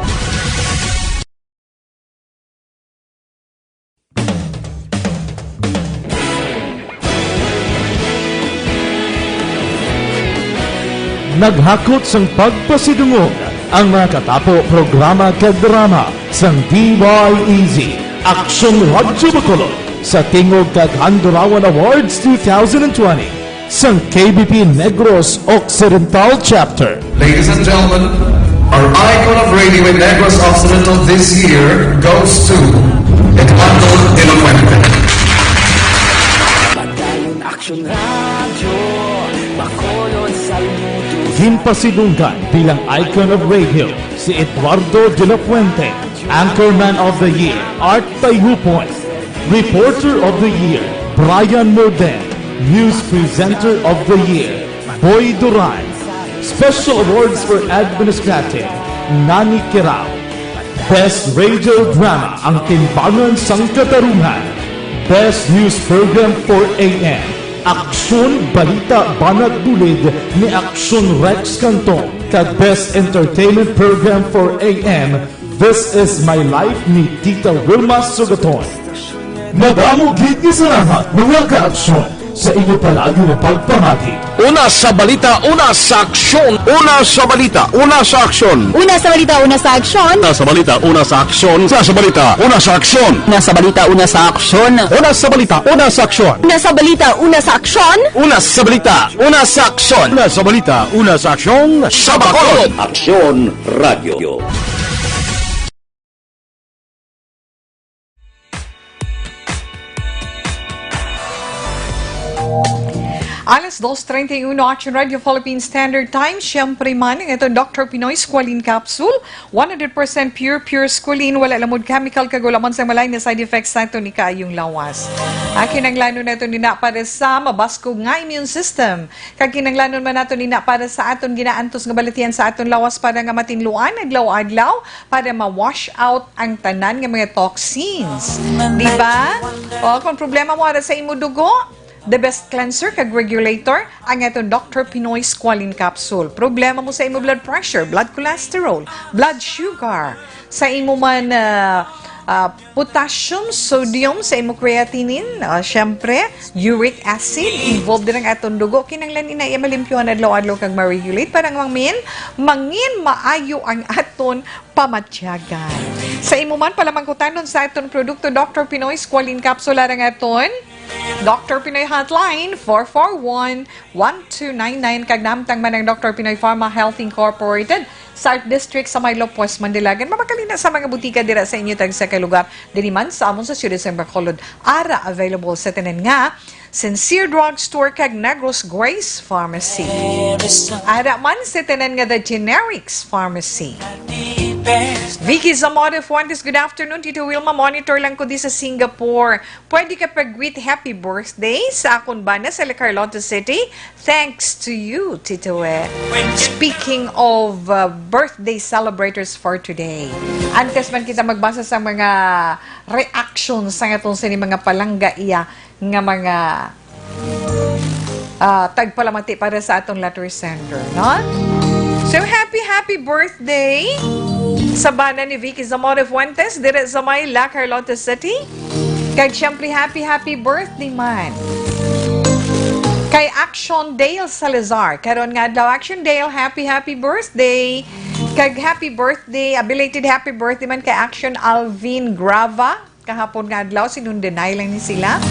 Naghakot sang pagpasidungog ang mga katapo programa kag drama sang D Y E Z, Aksyon Radyo Bacolod, sa Tingog kag Handurawan Awards two thousand twenty. Sang K B P Negros Occidental Chapter. Ladies and gentlemen, our icon of radio in Negros Occidental this year goes to Eduardo de la Fuente. Padayon Aksyon Radyo, Bacolod, saludo. Ginpasidunggan bilang icon of radio si Eduardo de la Fuente, Anchorman of the Year, Art Tayhupon, Reporter of the Year, Brian Morden, News Presenter of the Year, Boy Duran, Special Awards for Administrative, Nani Kirao, Best Radio Drama, Ang Timbangan sang Katarungan, Best News Program for A M, Aksyon Balita Banat Bulid ni Aksyon Rex Cantong, kag Best Entertainment Program for A M, This Is My Life ni Tita Wilma Sugaton. Madamo gid nga salamat, mga ka-aksyon, sa inyo palagi nga pagpamati. Una sa balita, una sa aksyon. Una sa balita, una sa aksyon. Una sa balita, una sa aksyon. Una sa balita, una sa aksyon. Una sa balita, una sa aksyon. Una sa balita, una sa aksyon. Una sa balita, una sa aksyon. Una sa balita, una sa aksyon. Una sa balita, una sa aksyon. Una sa balita, una sa aksyon. Sa Bacolod. Aksyon Radio. Alas dos treinta y uno, Action Radio Philippine Standard Time. Siyempre man, ang aton Doctor Pinoy Squalene Capsule, one hundred percent pure, pure squalene, wala lamod chemical, kag wala man sang malain nga side effects sa aton ikaayong lawas. Ah, kinahanglanon nato nina para sa mabaskog nga immune system. Kag kinahanglanon man nato nina para sa aton ginaantos nga balatian sa aton lawas para nga matinluan adlaw-adlaw, para ma-wash out ang tanan nga mga toxins. Di ba? O, kung problema mo ara sa imo dugo, the best cleanser kag regulator, ang aton Doctor Pinoy Squalene Capsule. Problema mo sa imo blood pressure, blood cholesterol, blood sugar, sa imo man, ah, ah, potassium, sodium, sa imo creatinine, ah, syempre, uric acid, involved din ang aton dugo. Kinahanglan ina iya malimpyuhan adlaw-adlaw kag ma-regulate para nga mangin, mangin maayo ang aton pamatyagan. Sa imo man palamangkutanon sa aton produkto, Doctor Pinoy Squalene Capsule, ara ang aton Doctor Pinoy Hotline, four four one, one two nine nine, kag nahamtang man ang Doctor Pinoy Pharma Health Incorporated, South District sa may Lopez, Mandilagan. Mamakalina sa mga butika dira sa inyo tagsa ka lugar. Diri man sa amon sa siyudad sa Bacolod, ara available sa tanan nga Sincere Drugstore kag Negros Grace Pharmacy. Ara man sa tanan nga The Generics Pharmacy. Vicky Zamora Fuentes, good afternoon, Tito Wilma. Monitor lang ko di sa Singapore. Pwede ka pag-greet happy birthday sa akon bana sa La Carlota City? Thanks to you, Tito. Eh. Speaking of uh, birthday celebrators for today, antes man kita magbasa sa mga reactions sa atong sini mga palangga iya nga mga ah, tagpalamati para sa atong letter sender, no? So, happy, happy birthday sa bana ni Vicky Zamora Fuentes, dire sa may La Carlota City. Kag, siyempre, happy, happy birthday man kay Action Dale Salazar. Karon nga adlaw, Action Dale, happy, happy birthday. Kag, happy birthday, a belated happy birthday man kay Action Alvin Grava. Kahapon nga adlaw, sinundanay lang ni sila.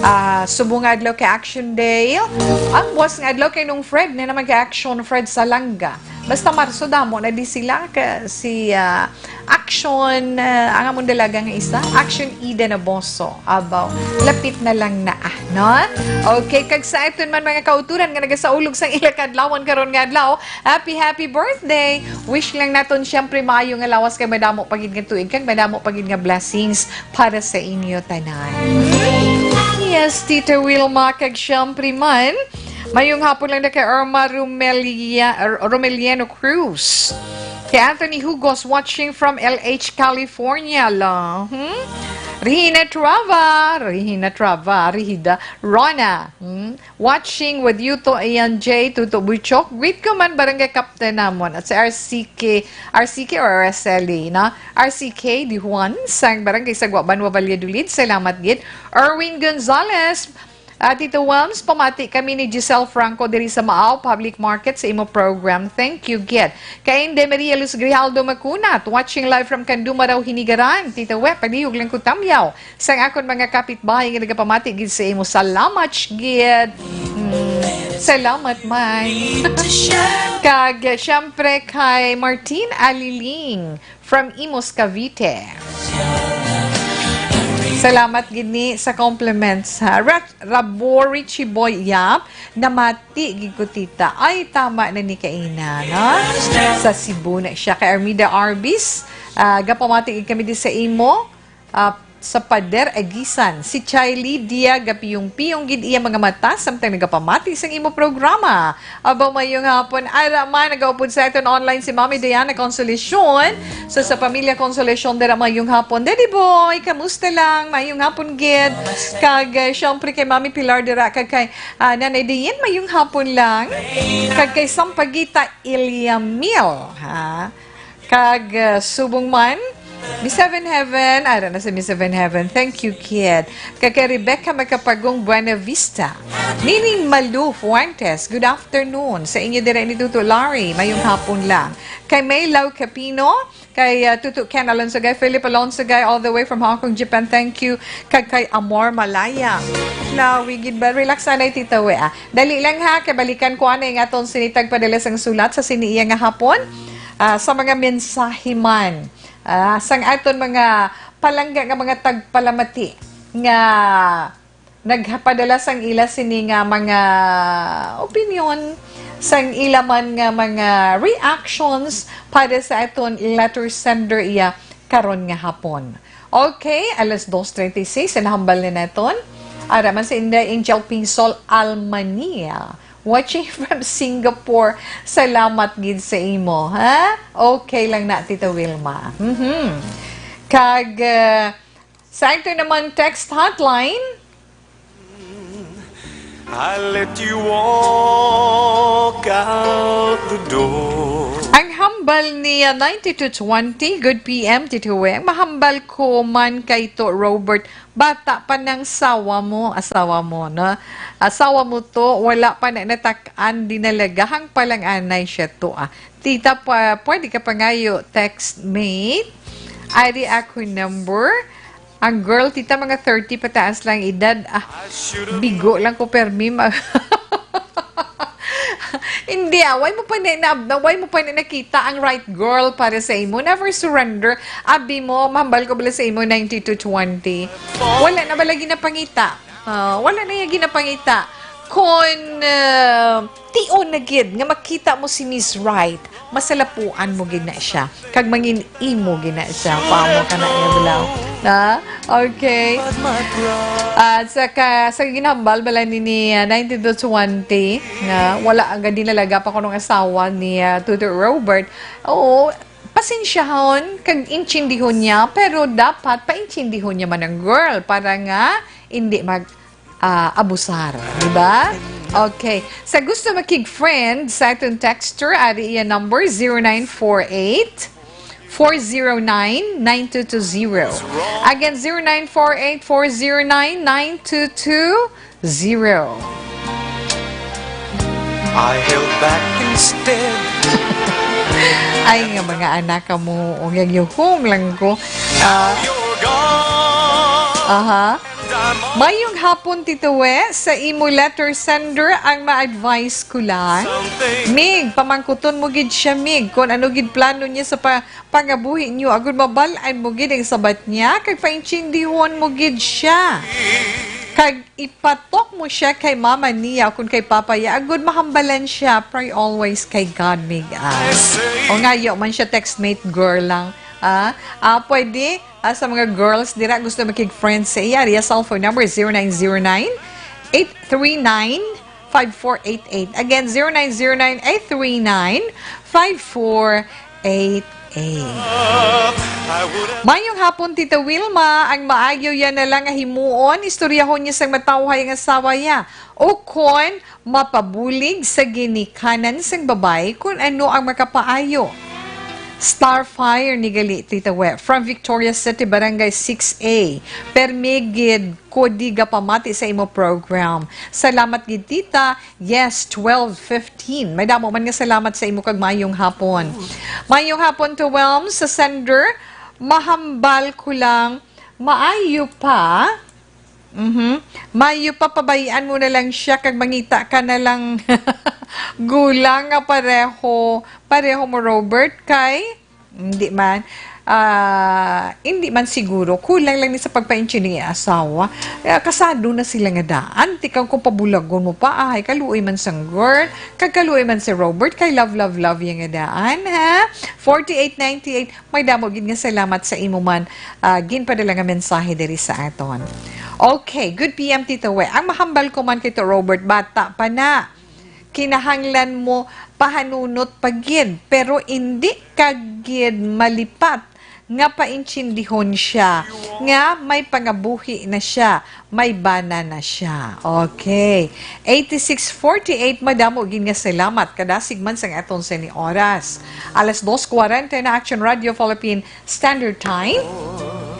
Ah, subong nga adlaw kay Action Dale. Ang buwas nga adlaw kay Nung Fred, na naman kay Action Fred Salanga. Basta Marso, damo na di sila. Ka, si ah, Action, ah, ang among dalaga nga isa, Action Ida Naboso. Abaw, lapit na lang na, ah, no? Okay, kag sa aton man mga kauturan nga nagasaulog sang ila kadlawan karon nga adlaw, happy, happy birthday! Wish lang naton, siyempre, maayo nga lawas kag madamo pa gid nga tuig kag madamo pa gid nga blessings para sa inyo tanan. Yes, Tita Wilma, kag siyempre man, mayong hapon lang na kay Irma Romelia, Romeliano Cruz. Kay Anthony Hugos, watching from L H, California lang. Hmm? Rihina Trava, Rihina Trava, Rihida, Rona. Hmm? Watching with you to Ian J, Tuto Buchok. Greet ko man barangay captain namon at si R C K, R C K or R S L E, no? R C K Di Juan, sang barangay Sagwa, Banwa, Valladolid. Salamat gid. Erwin Gonzalez, ah, Tito Wams, pamati kami ni Giselle Franco diri sa Maaw Public Market sa imo program. Thank you gid. Kay Inde Maria Luz Grijaldo Makunat, watching live from Canduma raw Hinigaran. Tito We, palihog lang ko tamyaw. Sang akon mga kapitbahay nga nagapamati gid sa imo, salamat gid. Hmm, salamat man. Kag, eh, siyempre kay Martin Aliling from Imus, Cavite. Salamat gid ni sa compliments, ha. Ra-, Rabo Richie Boy Yap, namati gid ko, tita. Ay, tama na ni kaina, no? Sa Cebu na siya. Kay Armida Arbis, ah, gapamati gid kami di sa imo. Ah, sa pader agisan, si Chiley Dia gapiyong-piyong gid iya mga mata samtang nagapamati sang imo programa. Abaw, mayong hapon. Ara man, nagaupod sa aton online si Mami Diana Consolacion. So, sa pamilya Consolacion dira, mayong hapon. Daddy Boy, kamusta lang? Mayong hapon gid. Kag, eh, syempre kay Mami Pilar dira, kag kay, ah, Nanay Diane, mayong hapon lang. Kag kay Sampaguita Iliamil, ha? Kag, uh, subong man, Miss Heaven Heaven, ara na si Miss Heaven Heaven. Thank you, kid. Kag kay Rebecca Macapagong Buena Vista. Nining Malu Fuentes, good afternoon. Sa inyo dire ni Tuto Larry, mayong hapon lang. Kay May Lau Capino, kay, uh, Tuto Ken Alonso Gay, Philip Alonso Gay, all the way from Hong Kong, Japan. Thank you. Kag kay Amor Malaya. Lawi gid ba? Relax anay, Tita We, ah. Dali lang ha, kay balikan ko anay nga aton sinitag padala sang sulat sa sini iya nga hapon. Ah, sa mga mensahe man, ah, sang aton mga palangga nga mga tagpalamati nga nagpadala sang ila sini nga mga opinyon, sang ila man nga mga reactions para sa aton letter sender iya karon nga hapon. Okay, alas dos treinta y seis, ang nahambal na naton. Ara man si Inday Angel Pinsol Almania, watching from Singapore. Salamat gid sa imo, ha? Okay lang na, Tita Wilma. Mhm. Kag, uh, sa ito naman text hotline, I let you walk out the door. Ang hambal niya, ninety-two twenty, good P M, Tito Weng. Mahambal ko man kay to, Robert. Bata pa nang sawa mo, asawa mo, no? Asawa mo to, wala pa na natak-an, dinalagahang palanganay siya to, ah. Tita, pa, pwede ka pa ngayo, text mate. Ari ako number. Ang girl, tita, mga thirty pataas lang edad. Ah, bigo lang ko, permi. Ma- Hindi, ah. Why mo pa na, na, why mo pa na nakita ang right girl para sa imo? Never surrender. Abi mo, mahambal ko bala sa imo, ninety-two twenty. Wala na ba lagi napangita? Ah, wala na yung ginapangita. Kon, ah, tion na gid nga makita mo si Miss Right, masalapuan mo gid na siya. Kag mangin imo gid na siya. Pamo ka na, Evelyn. Ha? Okay. At sa ka-, sa ginhambal bala ni, ni, ah, ninety-two twenty, nga wala ang gadi nalaga pa kunong asawa ni, ah, Tutor Robert. Oo, pasensyahon kag intindihon niya, pero dapat paintindihon niya man ang girl para nga hindi mag, ah, abusar, di ba? Okay. Sa gusto makig-friend sa aton texter, ari iya number, zero nine four eight, four zero nine, nine two two zero. Again, zero nine four eight, four zero nine, nine two two zero. I held back instead. Ay, nga mga anak ka mo, o nga yuhom lang ko. Ah, You're gone. Aha. Mayong hapon, Tito We. Sa imo letter sender, ang ma-advise ko lang. Mig, pamangkuton mo gid siya, Mig, kung ano gid plano niya sa pa-, pangabuhi niyo. Agud mabal-an mo gid ang sabat niya, kag paintindihon mo gid siya. Kag ipatok mo siya kay mama niya, kung kay papa niya. Agud mahambalan siya, pray always kay God, Mig, ah. O nga, yo man siya, textmate girl lang. Ah, ah, pwede. Ah, sa mga girls dira gusto makig-friend sa iya, iya cellphone number zero nine zero nine, eight three nine, five four eight eight. Again, zero nine zero nine, eight three nine, five four eight eight. Mayong hapon, Tita Wilma. Ang maayo yan na lang nga himuon, istoryahon niya sang matawhay ang asawa niya. O kon, mapabulig sa ginikanan sang babayi kon ano ang makapaayo. Starfire ni gali, Tita We, from Victoria City, Barangay six A. Permi gid ko di gapamati sa imo program. Salamat gid, Tita. Yes, twelve fifteen. May damo man nga salamat sa imo kag mayong hapon. Mayong hapon to Wilms, sa sender. Mahambal ko lang, maayo pa Mhm. Mayo pa, pabayian mo na lang siya kag mangita ka na lang gulang nga pareho, pareho mo, Robert, kay hindi man, ah, hindi man siguro. Kulang lang ni sa pagpaintindihan ang asawa. Eh, kasado na sila nga daan. Tikang kung pabulagon mo pa, ay, kaluoy man sang girl, kag kaluoy man si Robert, kay love, love, love yung nga daan, ha? Forty-eight ninety-eight, May damo gid nga salamat sa imo man, ah, ginpadala nga mensahe diri sa aton. Okay, good P M, Tito We. Ang mahambal ko man kay to Robert, bata pa na. Kinahanglan mo pahanunot pa gid, pero indi ka gid malipat nga paintindihon siya nga may pangabuhi na siya. May bana na siya. Okay. Eighty-six forty-eight, madamo gid nga salamat. Kadasig man sang aton sini oras. Alas dos kwarenta na, Action Radio Philippine Standard Time.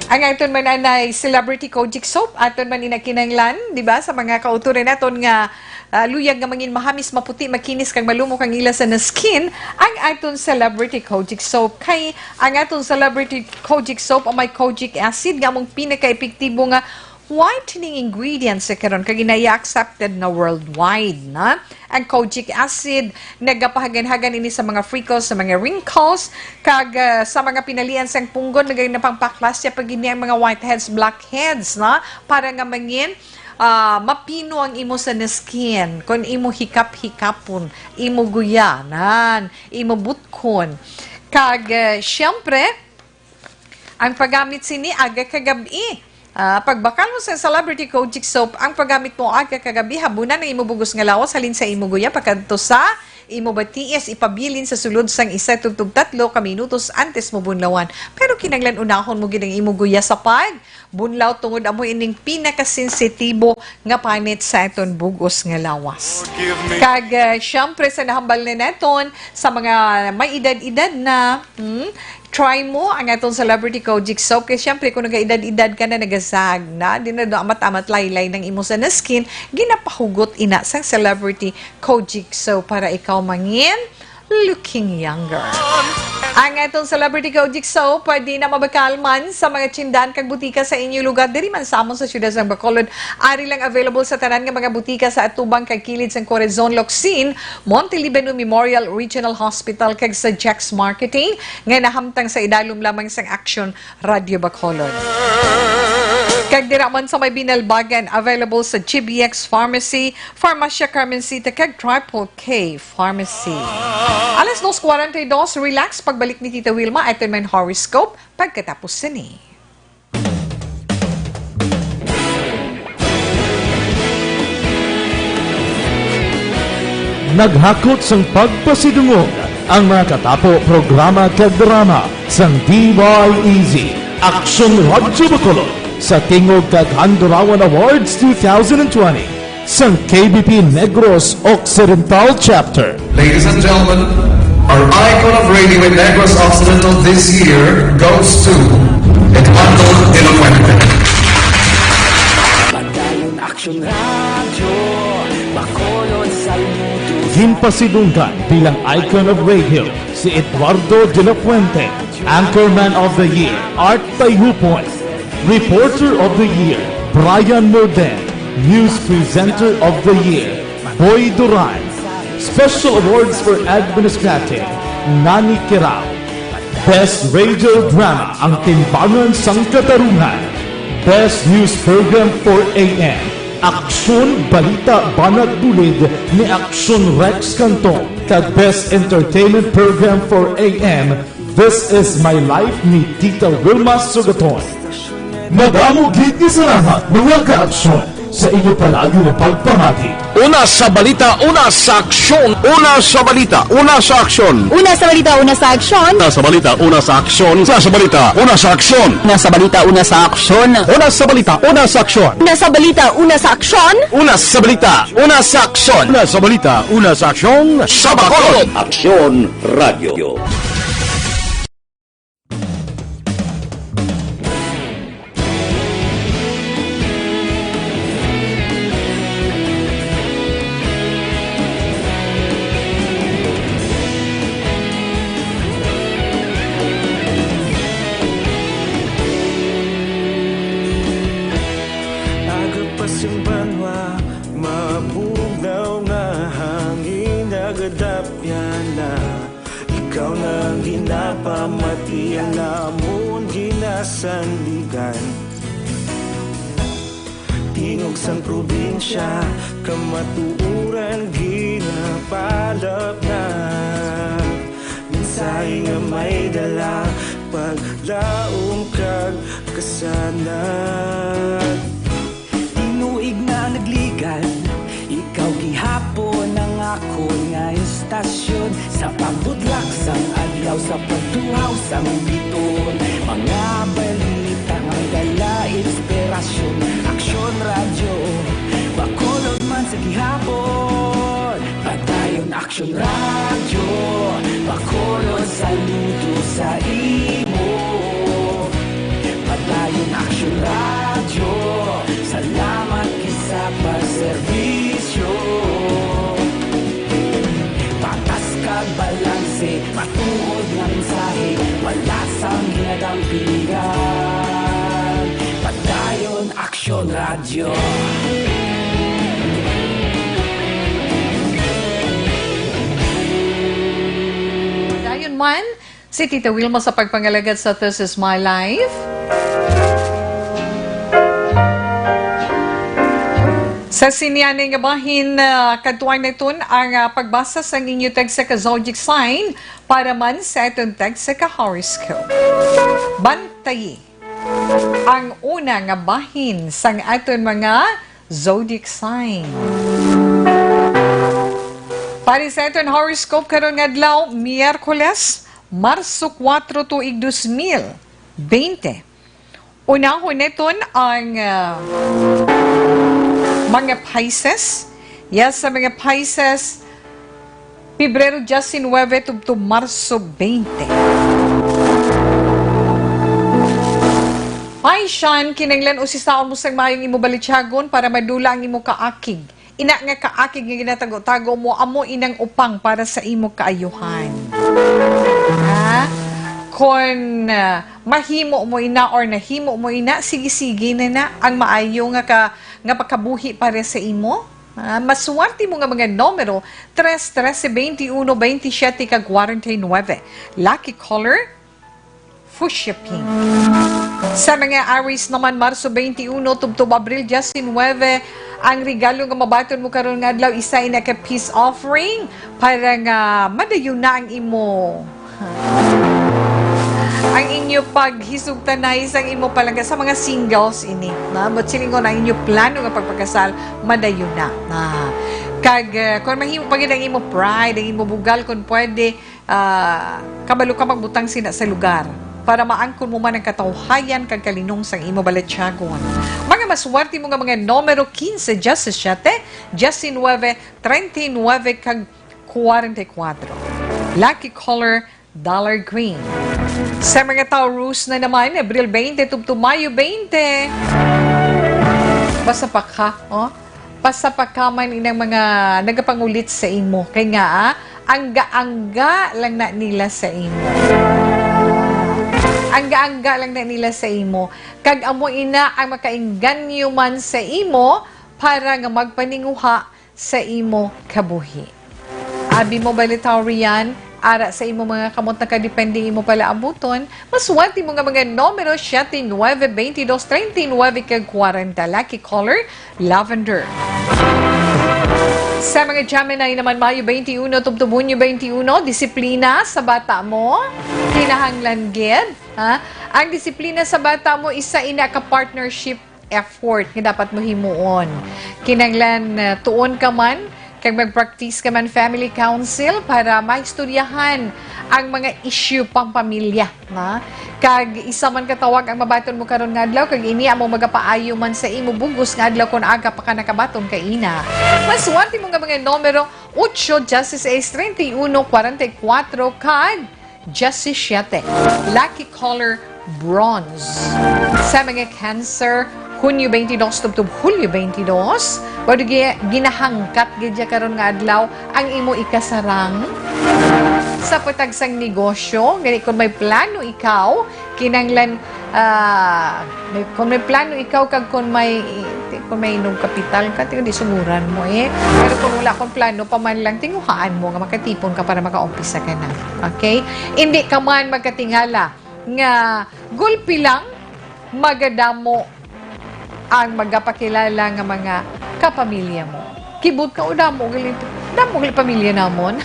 Ang aton man anay Celebrity Kojic Soap, aton man inakinanglan, di ba, sa mga kauturan naton nga, ah, luyag nga mangin mahamis, maputi, makinis, kag malumok ang ila sa na skin, ang aton Celebrity Kojic Soap. Kay ang aton Celebrity Kojic Soap ang may kojic acid nga among pinaka-epektibo nga whitening ingredients sa karon kag ginaya accepted na worldwide na. Ang kojic acid nagapahagan-hagan ini sa mga freckles, sa mga wrinkles, kag, ah, sa mga pinalian sang punggon, nagay napangpaklas siya pag ini ang mga whiteheads, blackheads na, para nga mangin ah, mapino ang imo sa skin, kon imo hikap-hikapon, imo guyanan, imo butkon. Kag, eh, siyempre, ang paggamit sini aga kag gab-i. Ah, pagbakal mo sa Celebrity Kojic Soap, ang paggamit mo aga kag gab-i, habunan ang imo bugos nga lawas halin sa imo guya pakadto sa imo batiis, ipabilin sa sulod sang isa tubtob tatlo ka minutos antes mo bunlawan. Pero kinahanglan unahon mo gid ang imo guya sa pag bunlaw tungod amo ining pinakasensitibo nga panit sa aton bug-os nga lawas. Kag, ah, siyempre, sa nahambal na naton, sa mga may edad-edad na, hmm, try mo ang aton Celebrity Kojic Soap. Kay siyempre, kung nagaedad-edad ka na, nagasag na, di na do amat-amat laylay ng imo sa skin, ginapahugot ina sang Celebrity Kojic Soap para ikaw mangin looking younger. Ang atong Celebrity Kojic Soap, pwede na mabakal man sa mga tindahan kag butika sa inyo lugar, diri man sa amon sa siyudad sang Bacolod. Ari lang available sa tanan nga mga butika sa atubang kag kilid sang Corazon Locsin, Monteliban Memorial Regional Hospital, kag sa Jack's Marketing nga nahamtang sa idalom lamang sang Action Radio Bacolod. Kag dira man sa may Binalbagan, available sa G B X Pharmacy, Farmacia Carmencita, kag Triple K Pharmacy. Alas dos cuarenta y dos, relax. Pagbalik ni Tita Wilma, aton man horoscope pagkatapos sini. Naghakot sang pagpasidungog ang mga katapo programa kag drama sang D Y E Z, Aksyon Radyo Bacolod, sa Tingog kag Handurawan Awards two thousand twenty sang K B P Negros Occidental Chapter. Ladies and gentlemen, our icon of radio in Negros Occidental this year goes to Eduardo de la Fuente. Padayon Aksyon Radyo, Bacolod, saludo. Ginpasidunggan bilang icon of radio si Eduardo de la Fuente, Anchorman of the Year, Art Tayhupon, Reporter of the Year, Brian Morden, News Presenter of the Year, Boy Duran, Special Awards for Administrative, Nani Kirao. Best Radio Drama, Ang Timbangan sang Katarungan. Best News Program for A M, Aksyon Balita Banat Bulid ni Aksyon Rex Cantong, kag Best Entertainment Program for A M, This Is My Life ni Tita Wilma Sugaton. Madamo gid nga salamat, mga ka-aksyon, sa inyo palagi nga pagpamati. Una sa balita, una sa aksyon. Una sa balita, una sa aksyon. Una sa balita, una sa aksyon. Una sa balita, una sa aksyon. Una sa balita, una sa aksyon. Una sa balita, una sa aksyon. Una sa balita, una sa aksyon. Una sa balita, una sa aksyon. Una sa balita, una sa aksyon. Una sa balita, una sa aksyon. Sa Bacolod. Aksyon Radio. Aga pa sing banwa, mabugnaw nga hangin, nagadapyan na. Ikaw na ang ginapamati, ang amon ginasandigan. Tingog sang probinsya, kamatuoran ginapalapnap. Mensahe nga may dala, paglaom kag kasanag. Tinuig na nagligad, ikaw gihapon ang akon nga istasyon. Sa pagbudlak sang adlaw, sa pagtuhaw sang biton, mga balita nga dala inspirasyon. Aksyon Radyo, Bacolod man sa gihapon. Padayon Aksyon Radyo, Bacolod, saludo sa imo. Padayon Aksyon Radyo, salamat gid sa pagserbisyo. Patas kag balanse, matuod nga mensahe, wala sang ginadampigan. Padayon Aksyon Radyo. Dayon man, si Tita Wilma sa pagpangalagad sa This Is My Life. Sa sini anay nga bahin, ah, kadtuan naton ang, ah, pagbasa sang inyo tagsa ka zodiac sign para man sa aton tagsa ka horoscope. Bantayi ang una nga bahin sang aton mga zodiac sign. Para sa aton horoscope karon nga adlaw, Miyerkules, Marso kuwatro, tuig dos mil bente. Unahon naton ang, ah, mga Pisces. Yes, sa mga Pisces, Pebrero diecinuebe tubtob Marso bente. Piscian, kinahanglan usisaon mo sang maayong imo balityagon para madula ang imo kaakig. Ina nga kaakig nga ginatago-tago mo, amo inang upang para sa imo kaayuhan. Ha? Kon, ah, mahimo mo ina or nahimo mo ina, sige-sige na na ang maayo nga ka-, nga pagkabuhi para sa imo. Ah, maswerte mo nga mga numero, tres, trese, bente uno, bente siyete, kag kwarenta y nuebe. Lucky color, fuchsia pink. Sa mga Aries naman, Marso bente uno tubtob Abril diecinuebe, ang regalo nga mabaton mo karon nga adlaw, isa ina ka peace offering para nga madayon na ang imo, ang inyo paghisugtanay sang imo palangga sa mga singles ini, na? But silingon ang inyo plano nga pagpakasal, madayon na. Na. Kag, eh, kung mahimo pa gid ang imo pride, ang imo bugal, kung pwede, ah, kabalo ka magbutang sina sa lugar para maangkon mo man ang katawhayan kag kalinong sang imo balatyagon. Mga maswerte mo nga mga numero quince, diecisiete, diecinuebe, treinta y nueve, kag kwarenta y kuwatro. Lucky color, dollar green. Sa mga Taurus na naman, Abril bente tubtob Mayo bente. Basta pa ka, oh. Pasapakaman inang mga nagapangulit sa imo. Kay nga, ah, angga-angga lang na nila sa imo. Angga-angga lang na nila sa imo. Kag amo ina ang makaengganyo man sa imo para nga magpaninguha sa imo kabuhi. Abi mo, Balitaurian, ara sa imo mga kamot nakadepende imo palaabuton, maswerte mo nga mga numero, siete, nuebe, bente dos, treinta y nuebe, kag kwarenta. Lucky color, lavender. Sa mga Gemini naman, Mayo bente uno tubtob Hunyo bente uno, disiplina sa bata mo, kinahanglan gid, ha? Ang disiplina sa bata mo, isa ina ka partnership effort nga dapat mo himuon. Kinahanglan, ah, tuon ka man kag mag-practice ka man family council para maistoryahan ang mga issue pang pamilya, ha? Kag isa man ka tawag ang mabaton mo karon nga adlaw, kag ini amo magapaayo man sa imo bug-os nga adlaw kon aga pa ka nakabaton kaina. Maswerte mo nga mga numero, ocho, dieciséis, treinta y uno, cuarenta y cuatro, kag diecisiete. Lucky color, bronze. Sa mga Cancer, Hunyo bente dos tubtob Hulyo bente dos, pwede gi-, ginahangkat gid ya karon nga adlaw ang imo ikasarang sa patag sang negosyo. Gani, kung may plano ikaw, kinanglan, ah, may, kung may plano ikaw kag kung may, kung may inom kapital ka, di, di suguran mo, eh. Pero kung wala kang plano pa man lang, tinguhaan mo nga makatipon ka para makaumpisa ka na. Okay? Hindi ka man magkatingala nga gulpi lang, magadamo ang magapakilala nga mga kapamilya mo. Kibot ka o damo gali, damo gali pamilya namon.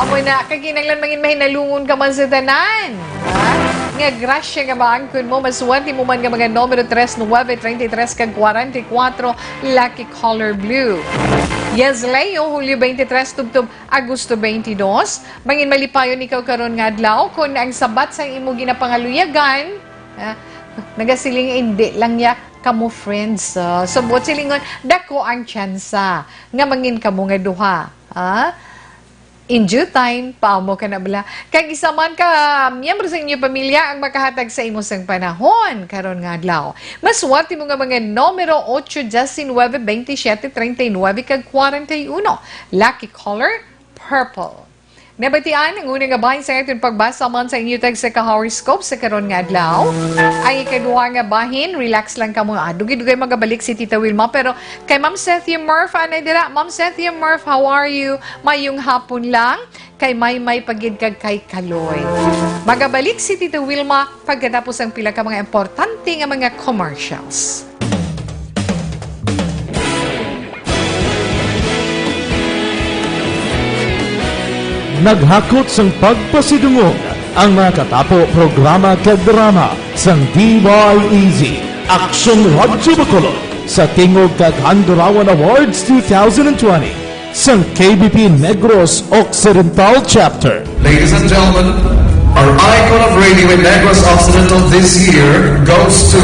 Amo na, kag kinahanglan mangin mahinalungon ka man sa tanan, ha? Nga grasya nga maangkon mo, maswerte mo man nga mga numero tres, nuebe, treinta y tres, kag kwarenta y kuwatro, lucky color blue. Yes, Leo, Hulyo bente tres tubtob Agosto bente dos, mangin malipayon ikaw karon nga adlaw kon ang sabat sang imo ginapangaluyagan, ah, nagasiling, "Hindi lang ya kamo friends." Ah, so, buot silingon, dako ang tsansa nga mangin kamo nga duha. Ah, in due time, paamo ka na bala. Kag isa man ka miyembro sa inyo pamilya ang makahatag sa imo sang panahon karon nga adlaw. Maswerte mo nga mga numero, ocho, diecinuebe, bente siyete, treinta y nuebe, kag kwarenta y uno. Lucky color, purple. Nabatian ang una nga bahin sa aton pagbasa man sa inyo tagsa ka horoscope sa karon nga adlaw. Ang ikaduha nga bahin, relax lang kamo. Ah, dugay-dugay magabalik si Tita Wilma, pero kay Ma'am Cynthia Murph, anay dira. Ma'am Cynthia Murph, how are you? Mayong hapon lang. Kay Maymay pa gid kag kay Kaloy. Magabalik si Tita Wilma pagkatapos ang pila ka mga importante nga mga commercials. Naghakot sang pagpasidungog ang mga katapo, programa kag drama sang D Y E Z, Aksyon Radyo Bacolod, sa tingog kag Handurawan Awards two thousand twenty sang K B P Negros Occidental Chapter. Ladies and gentlemen, our icon of radio in Negros Occidental this year goes to